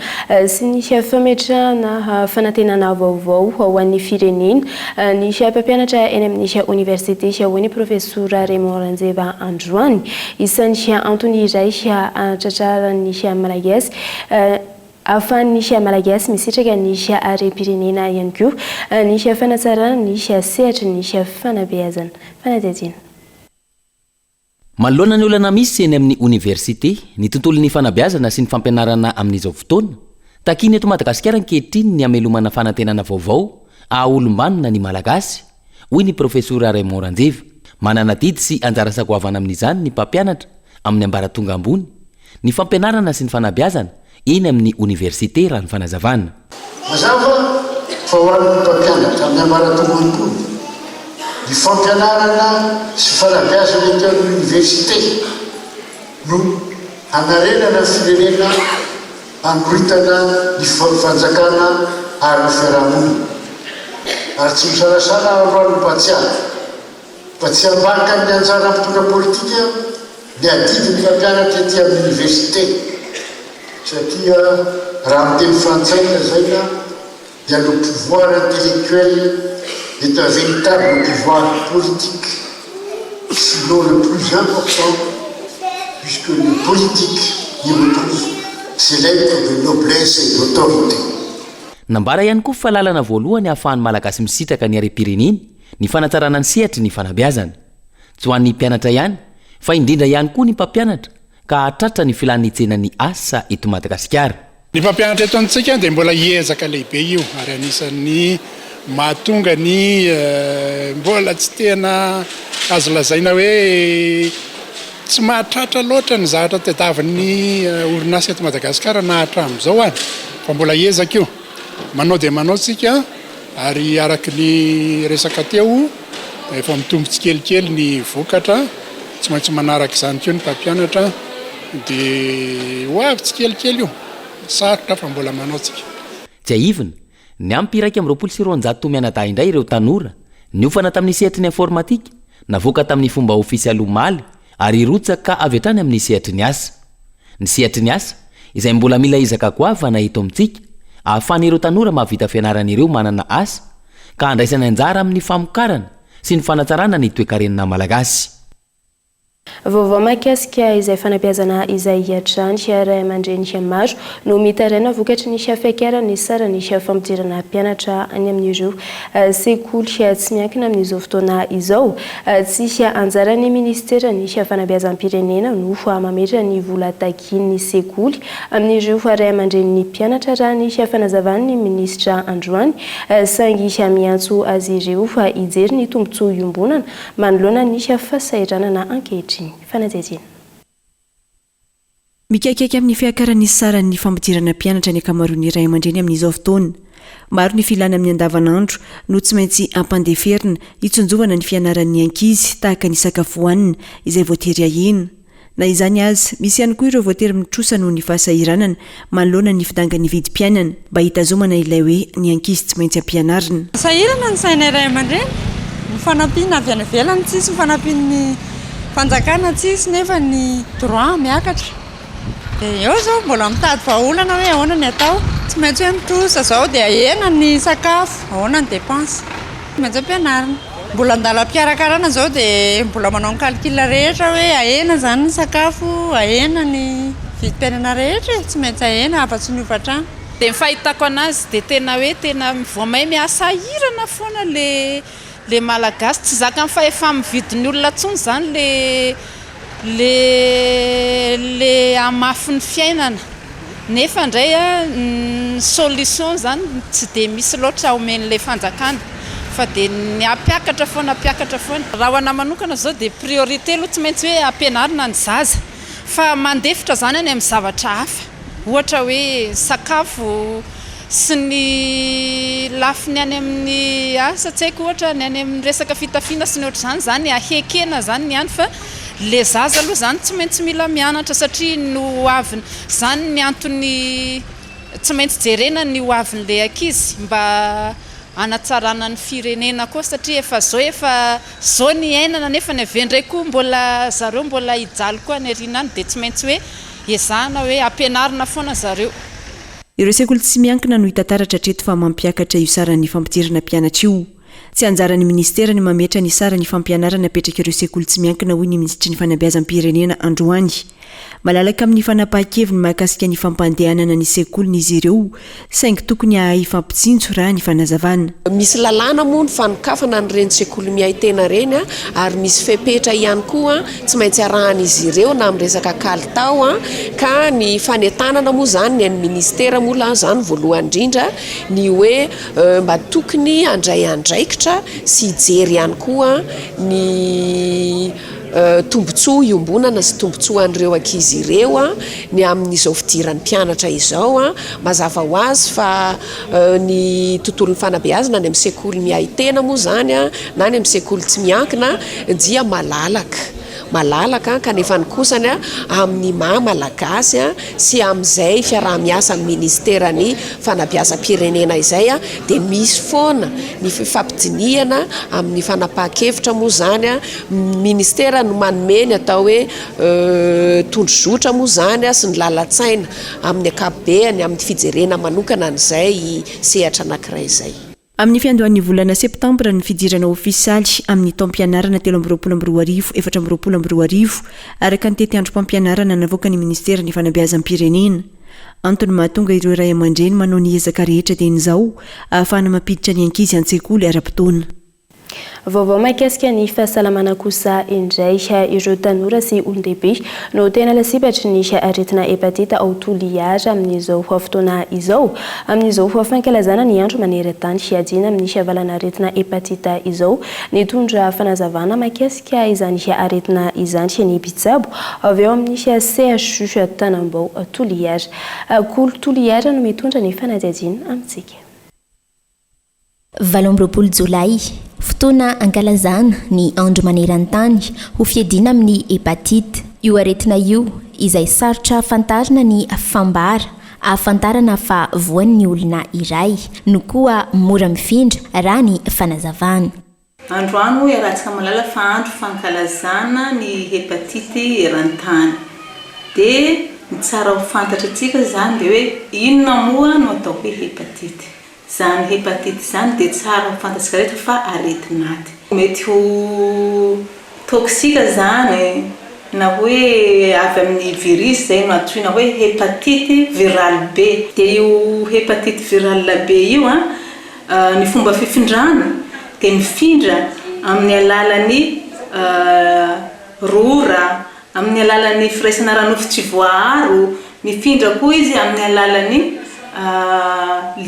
sy ny fametrahana fanantenana vaovao ho an'ny firenena ny mpampianatra eny amin'ny oniversite, hoy ny Profesora Raymond Ranjeva androany. Isan'ny antony iray hahatratraran'ny Malagasy ahafahan'ny Malagasy misitraka ny harem-pirenena ihany koa ny fanatsarana ny sehatry ny fanabeazana. Fanadihadiana. Manoloana ny olana misy eny amin'ny oniversite, ny tontolon'ny fanabeazana sy ny fampianarana amin'izao fotoana, takiana eto Madagasikara ankehitriny ny hamelomana fanantenana vaovao haha-olom-banona ny Malagasy, hoy ny Profesora Raymond Ranjeva. Manana adidy sy anjara asa goavana amin'izany ny mpampianatra amin'ny ambaratonga ambony, ny fampianarana sy ny fanabeazana eny amin'ny oniversite raha ny fanazavana. Mazava fa ho an'ny mpampianatra amin'ny ambaratonga ambony, ny fampianarana sy fanabeazana ety amin'ny oniversite no hanarenana ny firenena, hanoritana ny fanjakana ary ny fiarahamonina. Ary tsy misalasala aho androany mampahatsiahy fa tsy ambakan'ny anjara mpitondra politika ny adidin'ny mpampianatra ety amin'ny oniversite satria raha amin'ny teny frantsay no lazaina dia le pouvoir intellectuel est un véritable pouvoir politique sinon le plus important puisque le politique y retrouve ses lettres de noblesse et d'autorité. Nambara ihany koa fa lalana voalohany ahafahan'ny Malagasy misitraka ny harem-pireneny ny fanatsarana ny sehatry ny fanabeazana. Tsy ho an'ny mpianatra ihany fa indrindra ihany koa ny mpampianatra ka hahatratra ny filan'ny tsenan'ny asa eto Madagasikara. Ny mpampianatra eto amintsika dia mbola hiezaka lehibe io ary anisan'ny mahatonga ny mbola tsy tena azo lazaina hoe tsy mahatratra loatra ny zavatra tadiavin'ny orinasa eto Madagasikara na hatramin'izao ary fa mbola hiezaka io. Manao dia manao tsika ary araka ny resaka teo dia efa mitombo tsikelikely ny vokatra. Tsy maintsy manaraka izany koa ny mpampianatra dia ho avy tsikelikely io. Sarotra fa mbola manao tsika. Tsiahivina, niampy 221 mianadahy indray ireo tanora, niofana tamin'ny sehatry ny informatika, navoaka tamin'ny fomba ofisialy omaly ary hirotsaka avy hatrany amin'ny sehatry ny asa. Ny sehatry ny asa, izay mbola mila ezaka goavana eto amintsika, ahafahan'ireo tanora mahavita fianarana ireo manana asa, ka handraisany anjara amin'ny famokarana sy ny fanatsarana ny toekarena malagasy. Vaovao mahakasika izay fanabeazana izay hatrany, ray aman-dreny maro no mitaraina vokatry ny fiakaran'ny saran'ny fampidirana mpianatra any amin'ireo sekoly tsy miankina amin'izao fotoana izao. Tsy anjaran'ny minisiteran'ny fanabeazam-pirenena no mametra ny vola takian'ny sekoly amin'ireo ray aman-drenin'ny mpianatra raha ny fanazavan'ny minisitra androany saingy miantso azy ireo hijery ny tombontsoa iombonana manoloana ny fahasahiranana ankehitriny. Fanadihadiana. Mikaikaika amin'ny fiakaran'ny saran'ny fampidirana mpianatra ny ankamaroan'ny ray aman-dreny amin'izao fotoana. Maro ny filana amin'ny andavanandro no tsy maintsy ampandeferina hitsinjovana ny fianaran'ny ankizy tahaka ny sakafo hohanina izay voatery ahena. Na izany aza, misy ihany koa ireo voatery mitrosa noho ny fahasahiranana manoloana ny fidangan'ny vidim-piainana mba hitazomana ilay hoe ny ankizy tsy maintsy ampianarina. Sahirana ny sainay ray aman-dreny, ny fanampiana avy any ivelany tsisy, ny fanampian'ny fanjakana tsisy nefa ny droit miakatra. Dia eo izao mbola mitady vahaolana hoe ahoana ny atao. Tsy maintsy hoe mitrosa izao dia ahena ny sakafo, ahoana ny dépense. Tsy maintsy ampianarina. Mbola andalam-pikarakarana izao dia mbola manao ny calcul rehetra hoe ahena izany ny sakafo, ahena ny vidim-piainana rehetra e, tsy maintsy ahena afa-tsy ny hofan-trano. Dia ny fahitako anazy dia tena hoe tena vao may mihasahirana foana le le malagasy, tsy zakan'ny fahefa-mividin'ny olona intsony izany le Le le hamafin'ny fiainana nefa indray a ny solution zany tsy dia misy loatra omen'ilay fanjakana fa dia ny hampiakatra foana hampiakatra foana. Raha ho anah manokana zao dia priorité aloha tsy maintsy hoe ampianarina ny zaza fa mandefitra zany any amin'ny zavatra hafa. Ohatra hoe sakafo sy ny lafiny any amin'ny asa tsy haiko ohatra ny any amin'ny resaka fitafiana sy ny ohatr'izany izany ahekena izany ny any fa le zaza aloha izany tsy maintsy mila mianatra satria ny ho aviny izany ny antony tsy maintsy jerena ny ho avin'ilay ankizy mba hanatsarana ny firenena koa satria efa zao efa zao ny iainana nefa ny avy eo indray koa mbola zareo mbola hijaly koa any aoriana any dia tsy maintsy hoe Ezahana hoe ampianarina foana zareo. Ireo sekoly tsy miankina no hita taratra hatreto fa mampiakatra io saran'ny fampidirana mpianatra io. Tsy anjaran'ny minisitera ny mametra ny saran'ny fampianarana apetrak'ireo sekoly tsy miankina hoy ny minisitry ny fanabeazam-pirenena androany. Malalaka amin'ny fanapahan-keviny mahakasika ny fampandehanana ny sekoliny izy ireo saingy tokony hahay hifampitsinjo raha ny fanazavana. Misy lalàna moa ny fanokafana an'ireny sekoly miahy tena ireny ary misy fepetra ihany koa tsy maintsy arahan'izy ireo na amin'ny resaka kalitao ka ny fanentanana moa izany ny an'ny ministera moa lah izany voalohany indrindra ny hoe mba tokony handray andraikitra sy hijery ihany koa ny Tombontsoa iombonana sy tombontsoa an'ireo ankizy ireo ny amin'izao fidiran'ny mpianatra izao. Mazava ho azy fa ny tontolon'ny fanabeazana any amin'ny sekoly miahy tena moa izany na any amin'ny sekoly tsy miankina dia malalaka. Malalaka kanefa ny kosany amin'ny maha Malagasy sy amin'izay fiaraha-miasa amin'ny ministeran'ny fanabeazam-pirenena izay dia misy foana ny fifampidinihana amin'ny fanapahan-kevitra moa izany Ny ministera no manome ny atao hoe tondrozotra moa izany sy ny lalan-tsaina amin'ny ankapobeany amin'ny fijerena manokana an'izay sehatra anankiray izay. Amin'ny fiandohan'ny volana septambra ny fidirana ofisialy amin'ny taom-pianarana 2023 2024, araka ny tetiandrom-pampianarana navoakan'ny minisiteran'ny Fanabeazam-pirenena. Antony mahatonga ireo ray aman-dreny manao ny ezaka rehetra dieny izao ahafahana mampiditra ny ankizy an-tsekoly ara-potoana. Vaovao mahakasika ny fahasalamana kosa indray. Ireo tanora sy olon-dehibe no tena lasibatry ny aretina hepatita ao Toliara amin'izao fotoana izao. Amin'izao fankalazana ny andro maneran-tany hiadiana amin'ny valanaretina hepatita izao, nitondra fanazavana mahakasika izany aretina izany ny mpitsabo avy ao amin'ny CHU Tanambao Toliara. Kolo Toliara no mitondra ny fanadihadiana amintsika. 28 jolay, fotoana ankalazana ny andro maneran-tany ho fiadiana amin'ny hepatite. Io aretina io izay sarotra fantarina ny fambara ahafantarana fa voan'ny olona iray, no koa mora mifindra raha ny fanazavana. Androany hoy iarahantsika mahalala fa andro fankalazana ny hepatite eran-tany. Dia ny tsara ho fantatr'antsika izany dia hoe inona moa no atao hoe hepatite. Izany hepatite izany dia tsara ho fantatsika rehetra fa aretin'aty. Mety ho toxique izany na hoe avy amin'ny virus izay no antsoina hoe hepatite virale B. Dia io hepatite virale B io an, Ny fomba fifindrany dia mifindra amin'ny alalan'ny rora, amin'ny alalan'ny firaisana ara-nofo tsy voaaro, mifindra koa izy amin'ny alalan'ny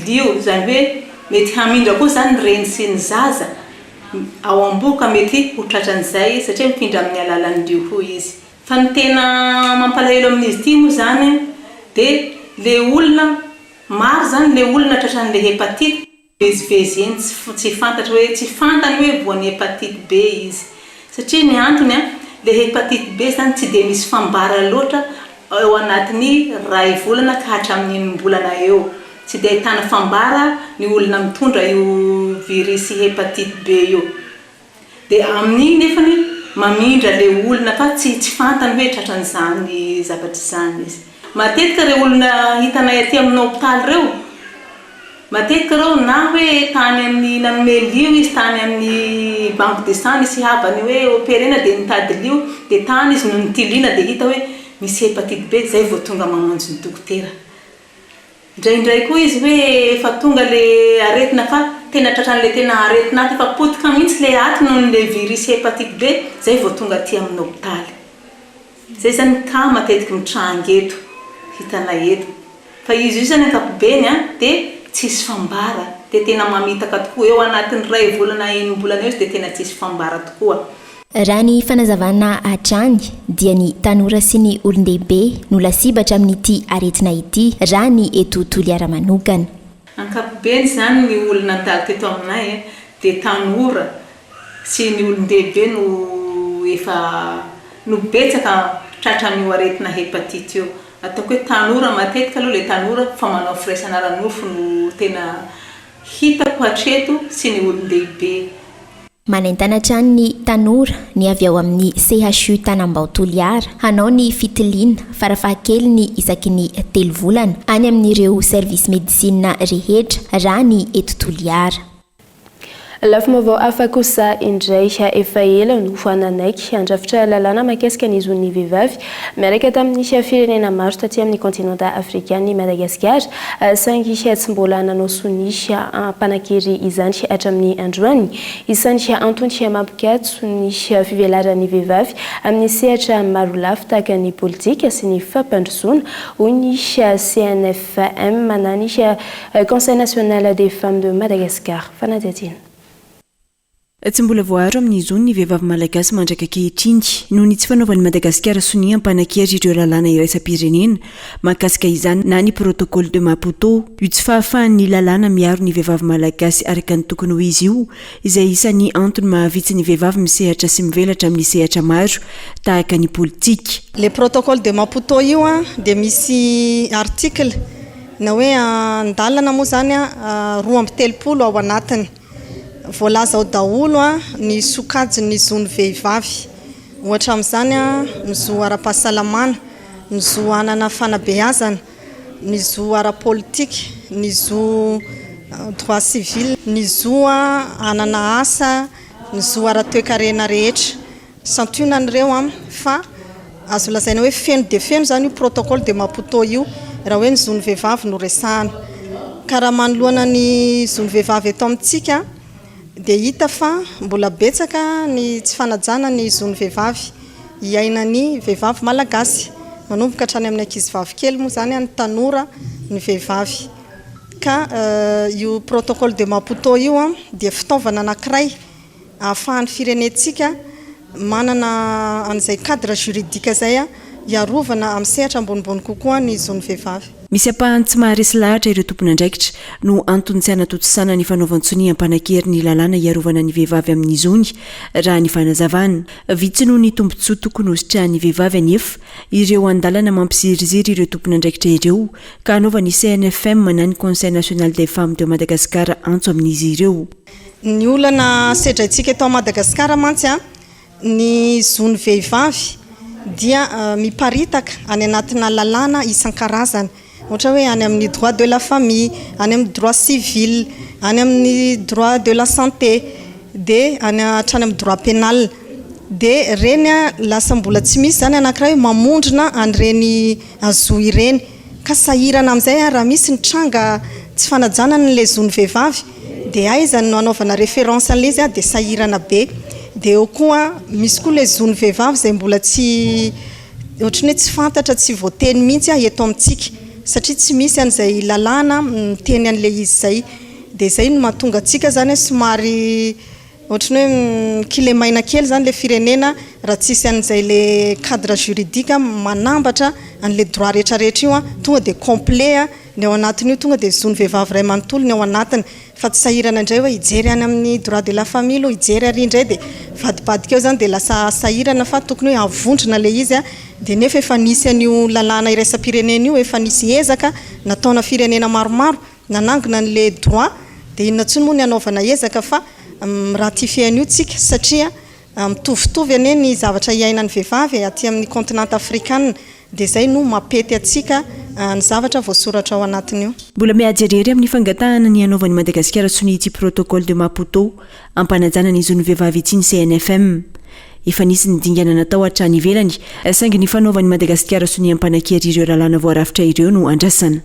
lio, izany hoe mety hamindra koa izany ny reny sy ny zaza ao am-bohoka mety ho tratran'izay izy satria mifindra amin'ny alalan'ny lio koa izy. Fa ny tena mampalahelo amin'izy ity moa izany dia ilay olona Maro zany le olona tratran'le hepatite mivezivezy eny tsy tsy fantatra hoe tsy fantany hoe voan'ny hepatite B izy satria ny antony an le hepatite B zany tsy de misy fambara loatra eo anatin'ny ray volana ka hatramin'ny enim-bolana eo tsy de ahitana fambara ny olona mitondra io virus hepatite B io. Dia amin'iny nefany mamindra le olona fa tsy tsy fantany hoe tratran'izany zavatra izany izy. Matetika ireo olona hitanay aty amin'ny hopitaly ireo, matetika ireo na hoe tany amin'ny nanome lio izy tany amin'ny banque de sang nisy havany hoe operena dia nitady lio dia tany izy no nitiliana dia hita hoe misy hepatite B zay vao tonga mamonjy ny dokotera. Indraindray koa izy hoe efa tonga le aretina fa tena tratran'le tena aretina aty efa potika mihitsy le aty noho ny le virus hepatite B zay vao tonga aty amin'ny hopitaly. Zay zany ny cas matetiky mitranga eto, hitanay eto. Fa izy io zany ankapobeny an de tsisy fambara, de tena mamitaka tokoa, eo anatin'ny iray volana enim-bolana eo izy de tena tsisy fambara tokoa. Raha ny fanazavana hatrany dia ny tanora sy ny olon-dehibe no lasibatra amin'ity aretina ity raha ny eto Toliara manokana. Ankapobeny izany ny olona nandalo teto aminay dia tanora sy ny olon-dehibe no efa no betsaka tratran'io aretina hepatite io. Ataoko hoe tanora matetika aloha ilay tanora fa manao firaisana ara-nofo no tena hitako hatreto sy ny olon-dehibe. Manentana hatrany ny tanora ny avy ao amin'ny CHU Tanambao Toliara hanao ny fitiliana farafahakeliny isaky ny telo volana any amin'ireo service medicine rehetra raha ny eto Toliara. Lafim-baovao hafa kosa indray, efa ela no nanaiky handrafitra lalàna mahakasika ny zon'ny vehivavy miaraka tamin'ny firenena maro taty amin'ny kontinanta afrikana i Madagasikara, saingy tsy mbola nanao sonia hampanan-kery izany hatramin'ny androany. Isan'ny antony mampikatso ny fivelaran'ny vehivavy amin'ny sehatra marolafy tahaka ny politika sy ny fampandrosoana, hoy ny CNFM na ny Conseil National des Femmes de Madagascar. Fanadihadiana. Tsy mbola voaaro amin'ny zony ny vehivavy malagasy mandraka ankehitriny noho ny tsy fanaovan'i Madagasikara sonia hampanan-kery ireo lalàna iraisam-pirenena mahakasika izany na ny Protocole de Maputo. Io tsy fahafahan'ny lalàna miaro ny vehivavy malagasy araka ny tokony ho izy io izay isan'ny antony mahavitsy ny vehivavy misehatra sy mivelatra amin'ny sehatra maro tahaka ny politika. Le protocole de Maputo io dia misy article na hoe andalana moa izany 32 ao anatiny. Voalaza ao daholo ny sokajin'ny zon'ny vehivavy. Ohatra amin'izany ny zo ara-pahasalamana, ny zo hanana fanabeazana, ny zo ara-politika, ny zo droit civil, ny zo hanana asa, ny zo ara-toekarena rehetra. Santionany ireo an, fa azo lazaina hoe feno dia feno izany io protocole de Maputo io raha hoe ny zon'ny vehivavy no resahana. Ka raha manoloana ny zon'ny vehivavy eto amintsika dia hita fa mbola betsaka ny tsy fanajana ny zon'ny vehivavy iainan'ny vehivavy malagasy, manomboka hatrany amin'ny ankizivavy kely moa izany, ny tanora, ny vehivavy. Ka io protocole de Maputo io dia fitaovana anankiray ahafahan'ny firenentsika manana an'izay cadre juridique izay hiarovana amin'ny sehatra ambonimbony kokoa ny zon'ny vehivavy. Misy ampahany tsy maharesy lahatra ireo tompon'andraikitra no antony tsy hanatontosana ny fanaovan-tsonia hampanakery ny lalàna hiarovana ny vehivavy amin'ny zony, raha ny fanazavana. Vitsy noho ny tombontsoa tokony hositrahan'ny vehivavy anefa ireo andalana mampiziriziry ireo tompon'andraikitra ireo ka hanaovan'ny CNFM na ny Conseil National des Femmes de Madagascar antso amin'izy ireo. Ny olana sedraintsika eto Madagasikara mantsy ny zon'ny vehivavy dia miparitaka any anatina lalàna isan-karazany. Ohatra hoe any amin'ny droit de la famille, any amin'ny droit civil, any amin'ny droit de la santé, dia any hatrany amin'ny droit pénal. Dia ireny lasa mbola tsy misy izany anankiray mamondrona an'ireny zo ireny. Ka sahirana amin'izay raha misy ny tranga tsy fanajana an'ilay zon'ny vehivavy dia aiza no hanaovana référence an'ilay izy dia sahirana be. Dia eo koa misy koa ilay zon'ny vehivavy izay mbola tsy ohatran'ny hoe tsy fantatra, tsy voateny mihitsy eto amintsika satria tsy misy an'izay lalàna miteny an'ilay izy izay. Dia izay no mahatonga antsika izany hoe somary ohatran'ny hoe kilemaina kely izany ilay firenena raha tsisy an'izay ilay cadre juridique manambatra an'ilay droit rehetra rehetra io, tonga dia complet ny ao anatin'io, tonga dia zon'ny vehivavy iray manontolo ny ao anatiny. Fa tsy sahirana indray hoe hijery any amin'ny droit de la famille aloha, hijery ary indray dia mivadibadika eo izany dia lasa sahirana fa tokony hoe avondrona ilay izy dia nefa efa nisy an'io lalàna iraisam-pirenena io, efa nisy ezaka nataona firenena maromaro nanangona an'ilay droit dia inona intsony moa ny hanaovana ezaka fa mi-ratifier an'io tsika satria Mitovitovy anie ny zavatra iainan'ny vehivavy e, aty amin'ny continent afrikana, dia izay no mampety antsika ny zavatra voasoratra ao anatin'io. Mbola miady irery amin'ny fangatahana ny hanaovan'i Madagasikara sonia ity Protocole de Maputo hampanajana ny zon'ny vehivavy ity ny CNFM. Efa nisy ny dingana natao hatrany ivelany, saingy ny fanaovan'i Madagasikara sonia hampanakery ireo lalàna voarafitra ireo no andrasana.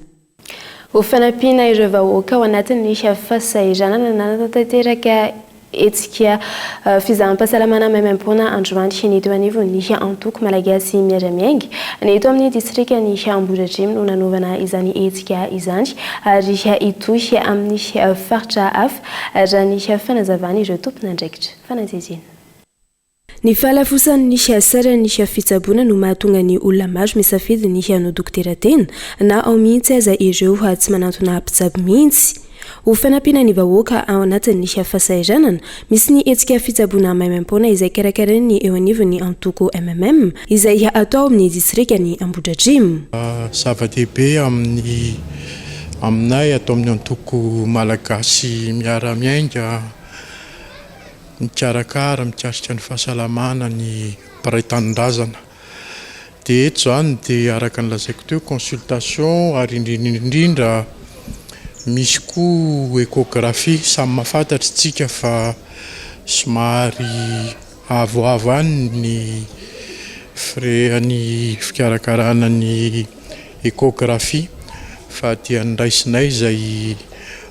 Ho fanampiana ireo vahoaka ao anatin'ny fahasahiranana, nanatanteraka hetsika fizaham-pahasalamana maimaimpoana androany ny teo anivon'ny antoko Malagasy Miara-Miainga. Ny eto amin'ny distrikan'i Ambohidratrimo no nanaovana izany hetsika izany ary hitohy amin'ny faritra hafa raha ny fanazavan'ireo tompon'andraikitra. Fanadihadiana. Ny fahalafosan'ny saran'ny fitsaboana no mahatonga ny olona maro misafidy ny hanao dokotera tena na ao mihitsy aza ireo tsy manantona mpitsabo mihitsy. Ho fanampiana ny vahoaka ao anatin'ny fahasahiranana, misy ny hetsika fitsaboana maimaimpoana izay karakarain'ny eo anivon'ny antoko mmm izay atao ao amin'ny distrikan'i Ambohidratrimo. Zava-dehibe amin'ny aminay ato amin'ny antoko Malagasy Miara-Miainga. mikarakara mikasika ny fahasalamana ny mpiray tanindrazana. Dia eto izany dia araka ny lazaiko teo consultation ary indrindra indrindra misy koa échographie, samy mahafantatra isika fa somary avoavo any ny frais ny fikarakarana ny échographie fa dia niraisinay izay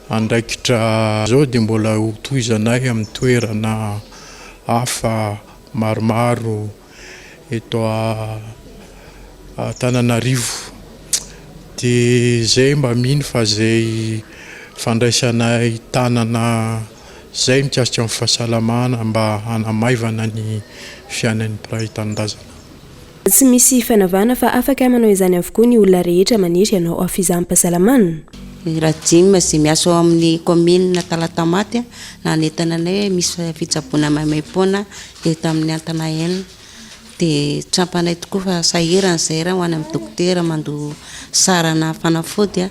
Andraikitra izao dia mbola ho tohizanay amin'ny toerana hafa maromaro eto Antananarivo. Dia izay mba mino fa izay fandraisanay tanana izay mikasika ny fahasalamana mba hanamaivana ny fiainan'ny mpiray tanindrazana. Tsy misy fanavahana fa afaka manao izany avokoa ny olona rehetra maniry hanao fizaham-pahasalamana. I Rajim izay miasa ao amin'ny kaominina Talatamaty nanentana anay hoe misy fitsaboana maimaimpoana eto amin'ny Antana enina. Dia tsampanay tokoa fa sahirana izahay raha ho any amin'ny dokotera mandoa sarana fanafody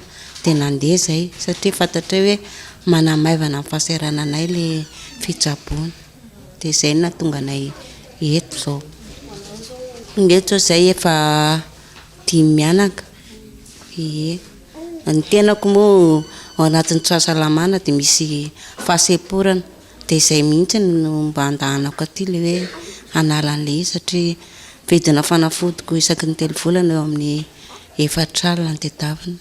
dia nandeha izahay satria fantatray hoe manamaivana ny fahasahirananay ilay fitsaboana. Dia izay no nahatonga anay eto izao. Tonga eto izao izahay efa dimy mianaka. Ie. Ny tenako moa ao anatin'ny tsy fahasalamana dia misy fahasemporana. Dia izay mihitsy no mba andahanako aty ilay hoe hanala an'ilay izy satria vidina fanafodiko isaky ny telo volana eo amin'ny efatra alina no tadiavina.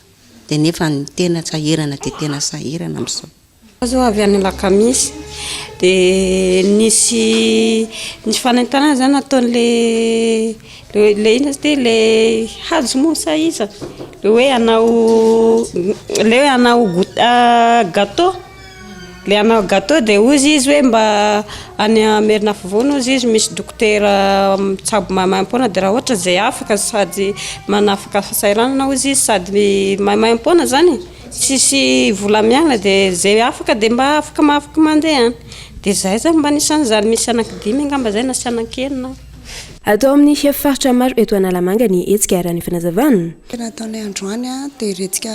Dia nefa ny tena sahirana dia tena sahirana amin'izao. Za zao avy any Alakamisy de nisy nisy fanentanana zany nataon'le le inona izy ty le Hajo moa sa iza le hoe hanao le hoe hanao gout- gâteau. Le hanao gâteau dia hozy izy hoe mba any Merinafovoany hozy izy misy dokotera mitsabo maimaimpoana dia raha ohatra izay afaka sady manafaka fahasahiranana hozy izy sady maimaimpoana zany e, tsisy vola miala dia izay afaka dia mba afaka afaka mandeha any. Dia izahay zany mba anisan'izany misy anankidimy angamba izay na sy anankenina. Atao amin'ny faritra maro eto Analamanga ny hetsika raha ny fanazavana. Ny nataonay androany dia hetsika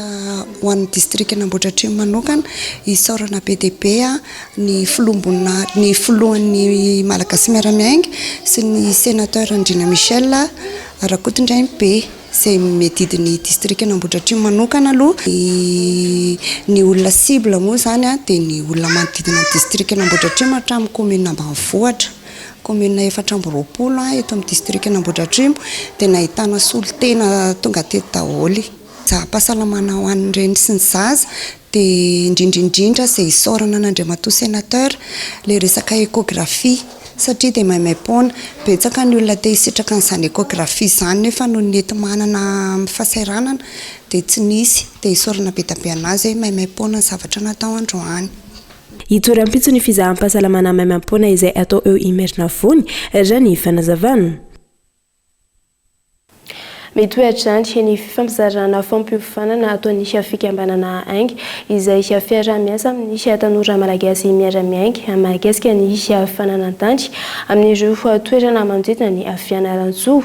ho an'ny distrikan'Ambohidratrimo manokana, isaorana be dia be ny filoham-boninahitra, ny filohan'ny Malagasy Miara-Miainga sy ny Sénateur Ndriana Michel Rakotondrainibe izay miadidy ny distrikan'Ambohidratrimo manokana aloha. Ny olona cible moa izany dia ny olona manodidina ny distrikan'Ambohidratrimo hatramin'ny commune ambanivohitra. Kaominina 24 eto amin'ny distrikan'Ambohidratrimo dia nahitana solontena tonga teto daholo. Zaham-pahasalamana ho an'ny reny sy ny zaza dia indrindra indrindra izay isaorana an'Andriamatoa Sénateur ilay resaka échographie satria dia maimaim-poana. Betsaka ny olona te hisitraka an'izany échographie izany nefa noho ny enti-manana amin'ny fahasahiranana dia tsy nisy. Dia isaorana be dia be an'azy hoe maimaim-poana ny zavatra natao androany. Hitohy rahampitso ny fizaham-pahasalamana maimaimpoana izay atao eo Imerinafovoany, raha ny fanazavana. Mitohy hatrany ny fifampizarana fampiofanana ataon'ny fikambanana Ainga izay fiaraha-miasa amin'ny tanora malagasy miara-miainga mahakasika ny fananan-tany amin'ireo toerana manodidina ny Fianarantsoa.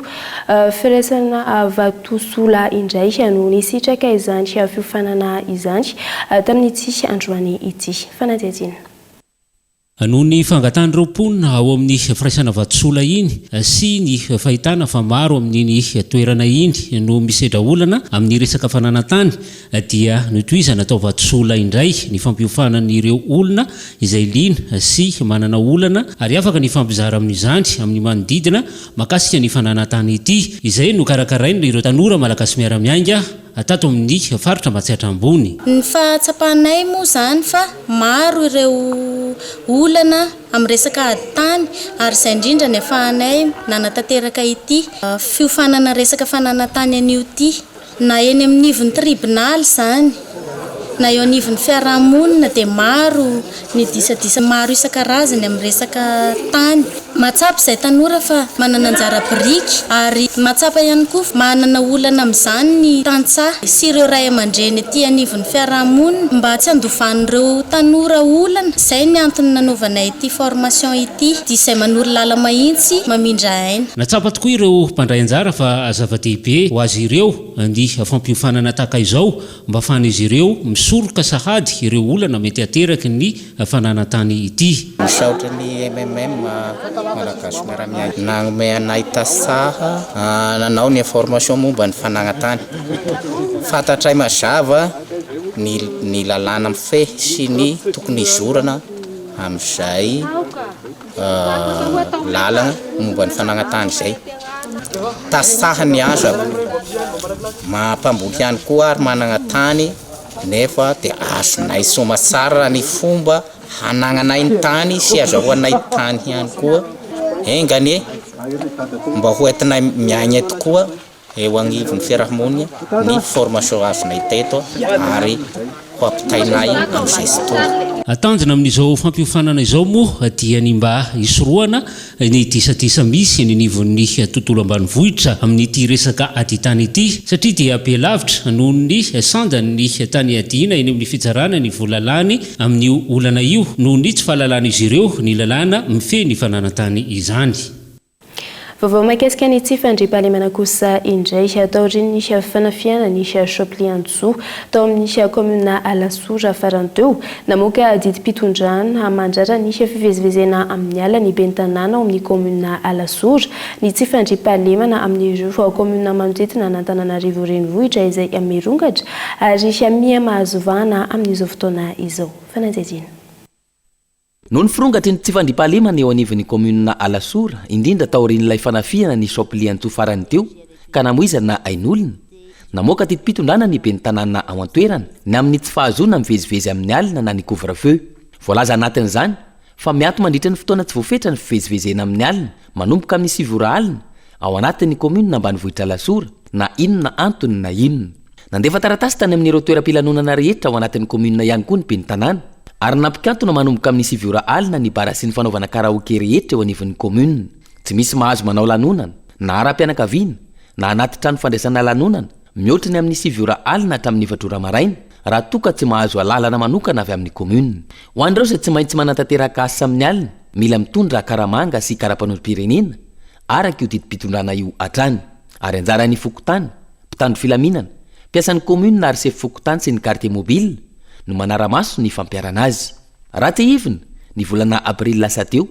Firaisana Vatosola indray no nisitraka izany fiofanana izany tamin'ity androany ity. Fanadihadiana. Noho ny fangatahan'ireo mponina ao amin'ny firaisana Vatosola iny sy ny fahitana fa maro amin'iny toerana iny no misedra olana amin'ny resaka fananan-tany dia notohizana tao Vatosola indray ny fampiofanan'ireo olona izay liana sy manana olana ary afaka nifampizara amin'izany amin'ny manodidina Mahakasika ny fananan-tany ity, izay nokarakarain'ireo tanora Malagasy miara-miainga tato amin'ny faritra Matsiatra Ambony. Ny fahatsapanay moa izany fa maro ireo olana amin'ny resaka ady tany ary izay indrindra ny afahanay nanatanteraka ity fiofanana resaka fananan-tany anio ity. Na eny amin'ny ivon'ny tribonaly izany, na eo anivon'ny fiarahamonina dia maro ny disadisa maro isan-karazany amin'ny resaka tany. Mahatsapa izahay tanora fa manana anjara biriky ary mahatsapa ihany koa fa manana olana amin'izany ny tantsaha sy ireo ray aman-dreny ety anivon'ny fiarahamonina mba tsy handovan'ireo tanora olana. Izay ny antony nanaovanay ity formation ity, dia izay manoro lala-mahitsy mamindra aina. Nahatsapa tokoa ireo mpandray anjara fa zava-dehibe ho azy ireo ny fampiofanana tahaka izao mba ahafahan'izy ireo misoroka sahady ireo olana mety hateraky ny fananan-tany ity. Misaotra ny MMM, Malagasy Miara-Miaina, nanome anay tasaha nanao ny information momba ny fananan-tany. Fantatray mazava ny ny lalàna mifehy sy ny tokony hizorana amin'izay. lalana momba ny fananan-tany izay. Tasaha ny azako, maha-mpamboly ihany koa ary manana tany nefa dia azonay soamatsara ny fomba hanagnanay ny tany sy azahoanay tany ihany koa, enga anie mba ho entinay miaigna tokoa. eo agnivon'ny fiarahamonina ny formation azonay teto ary ho ampitainay amin'izay tsy tonga. Tanjona amin'izao fampiofanana izao moa dia ny mba hisorohana ny disadisa misy eny anivon'ny tontolo ambanivohitra amin'ity resaka aditany ity satria dia be lavitra noho ny sandan'ny tany iadiana eny amin'ny fitsarana ny vola lany amin'io olana io noho ny tsy fahalalan'izy ireo ny lalàna mifehy ny fananan-tany izany. Vaovao mahakasika ny tsy fandriampahalemana kosa indray taorian'ny fanafihana ny Shop Liantsoa tao amin'ny kaominina Alasora farany teo. Namoaka didim-pitondrana mandrara ny fivezivezena amin'ny alina ny ben'ny tanàna ao amin'ny kaominina Alasora. Ny tsy fandriampahalemana amin'ireo kaominina manodidina an'Antananarivo renivohitra izay mirongatra ary miha mahazo vahana amin'izao fotoana izao. Fanadihadiana. Noho ny firongatry ny tsy fandriampahalemana eo anivon'ny kaominina Alasora, indrindra taorian'ilay fanafihana ny Shop Liantsoa farany teo ka namoizana ain'olona, namoaka didim-pitondrana ny ben'ny tanàna ao an-toerana ny amin'ny tsy fahazoana mivezivezy amin'ny alina na ny couvre-feu. Voalaza anatin'izany fa miato mandritra ny fotoana tsy voafetra ny fivezivezena amin'ny alina manomboka amin'ny 9 ora alina ao anatin'ny kaominina ambanivohitra Alasora na inona antony na inona. Nandefa taratasy tany amin'ireo toeram-pilanonana rehetra ao anatin'ny kaominina ihany koa ny ben'ny tanàna. Ary nampikatona manomboka amin'ny 9 ora alina ny bara sy ny fanaovana karaoke rehetra eo anivon'ny commune. Tsy misy mahazo manao lanonana, na ara-pianakaviana, na anaty trano fandraisana lanonana, mihoatra ny amin'ny 9 ora alina hatramin'ny 4 ora maraina, raha toa ka tsy mahazo alalana manokana avy amin'ny commune. Ho an'ireo izay tsy maintsy manatanteraka asa amin'ny alina, mila mitondra karamanga sy karapanondrom-pirenena, araka io didim-pitondrana io hatrany. Ary anjaran'ny fokontany, mpitandro filaminana, mpiasan'ny commune ary sefo fokontany sy ny quartier mobile no manara-maso ny fampiharana azy. Raha tsiahivina, ny volana aprily lasa teo,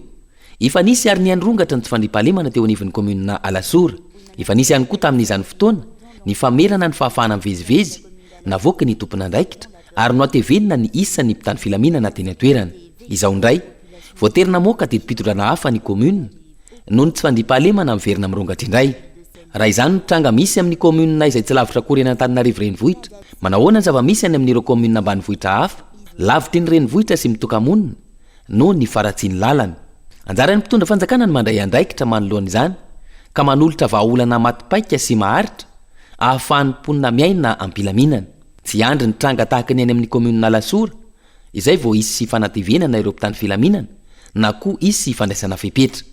efa nisy ary niha-nirongatra ny tsy fandriampahalemana teo anivon'ny commune Alasora. Efa nisy ihany koa tamin'izany fotoana ny famerana ny fahafahana mivezivezy navoaky ny tompon'andraikitra ary nohatevenina ny isan'ny mpitandro filaminana teny an-toerana. Izao indray, voatery namoaka didim-pitondrana hafa ny commune noho ny tsy fandriampahalemana miverina mirongatra indray. Raha izany no tranga misy amin'ny kaominina izay tsy lavitra akory eny Antananarivo renivohitra, manahoana ny zava-misy any amin'ireo kaominina ambanivohitra hafa, lavitry ny renivohitra sy mitoka-monina, noho ny faharatsian'ny lalana? Anjaran'ny mpitondra fanjakana ny mandray andraikitra manoloana izany, ka manolotra vahaolana maty paika sy maharitra, ahafahan'ny mponina miaina am-pilaminana. Tsy hiandry ny tranga tahaka ny any amin'ny kaominina Alasora, izay vao hisy fanatevenana ireo mpitandro filaminana, na koa hisy fandraisana fepetra.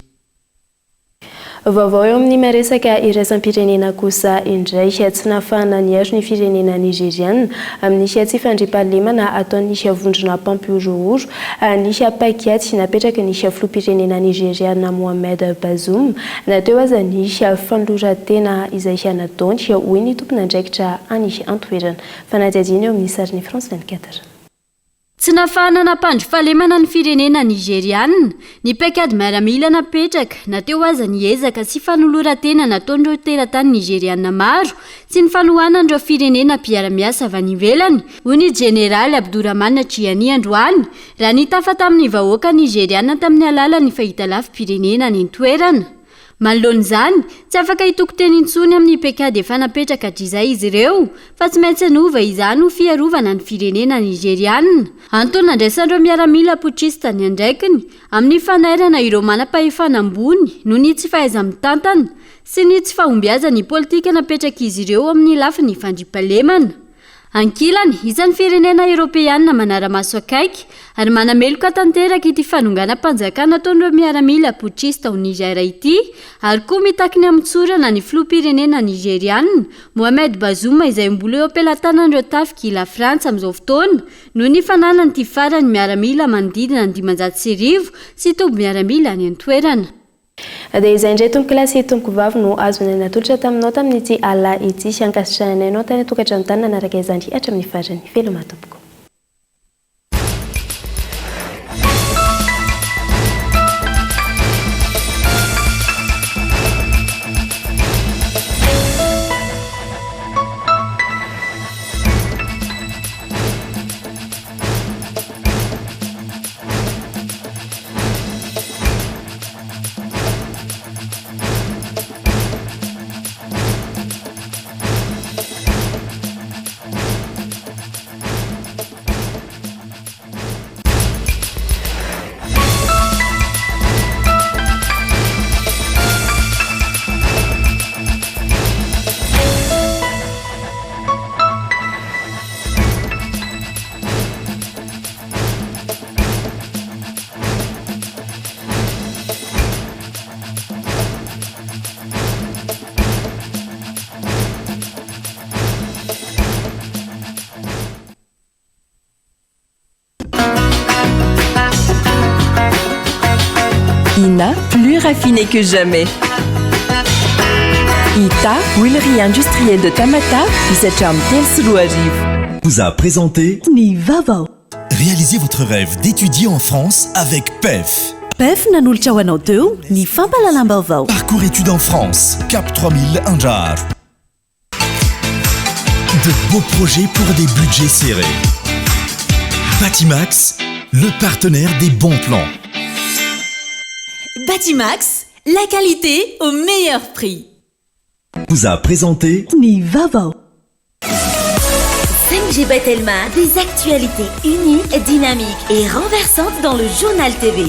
Vaovao eo amin'ny maresaka iraisam-pirenena kosa indray. Tsy nahafahana niaro ny firenena Nigeriana amin'ny tsy fandriampahalemana ataon'ny vondrona mpampihorohoro ny paikady napetraky ny filoham-pirenena Nigeriana Mohamed Bazoum na teo aza ny fanoloran-tena izay nataony, hoy ny tompon'andraikitra any an-toerana. Fanadihadiana eo amin'ny sarin'ny France 24. Tsy nahafahana nampandry fahalemana ny firenena Nigeriana ny paikady miaramila napetraka na teo aza ny ezaka sy fanoloran-tena nataon'ireo teratany Nigeriana maro sy ny fanohanan'ireo firenena mpiara-miasa avy any ivelany, hoy ny Jeneraly Abdourahmane Tchiani androany raha nitafa tamin'ny vahoaka Nigeriana tamin'ny alalan'ny fahitalavi-pirenena any an-toerana. Manoloana izany, tsy afaka hitoky teny intsony amin'ny paikady efa napetraka hatrizay izy ireo, fa tsy maintsy hanova izany ho fiarovana ny firenena Nigeriana. Antony nandraisan'ireo miaramila putschiste ny andraikiny amin'ny fanairana ireo manam-pahefana ambony noho ny tsy fahaiza-mitantana sy ny tsy fahombiazan'ny politika napetrak'izy ireo amin'ny lafiny fandriampahalemana. Ankilany, isan'ny firenena Eoropeana manara-maso akaiky ary manameloka tanteraka ity fanonganam-panjakana ataon'ireo miaramila putschiste ao Niger ity ary koa mitaky ny hamotsorana ny filoham-pirenena Nigeriana, Mohamed Bazoum izay mbola eo am-pelatanan'ireo tafik'i Lafrantsa amin'izao fotoana noho ny fananan'ity farany miaramila manodidina ny 1500 sy toby miaramila any an-toerana. Dia izay indray tompokolahy sy tompokovavy no azonay natolotra taminao tamin'ity alina ity. Ankasitrahanay anao tany an-tokantrano tany nanaraka izany hatramin'ny farany. Veloma tompoko. Ina, plus raffiné que jamais. Ita, huilerie industrielle de Tamatave, hisatra amin'ny 2003. Vous a présenté Ny vaovao. Réalisez votre rêve d'étudier en France avec PEF. PEF nanolotra ho anao teo ny fampahalalam-baovao. Parcours études en France, Cap 3000 Andraharo. De beaux projets pour des budgets serrés. Batimax, le partenaire des bons plans. Batimax, la qualité au meilleur prix. Vous a présenté Ny vaovao. 5G by Telma, des actualités uniques, dynamiques et renversantes dans le journal TV.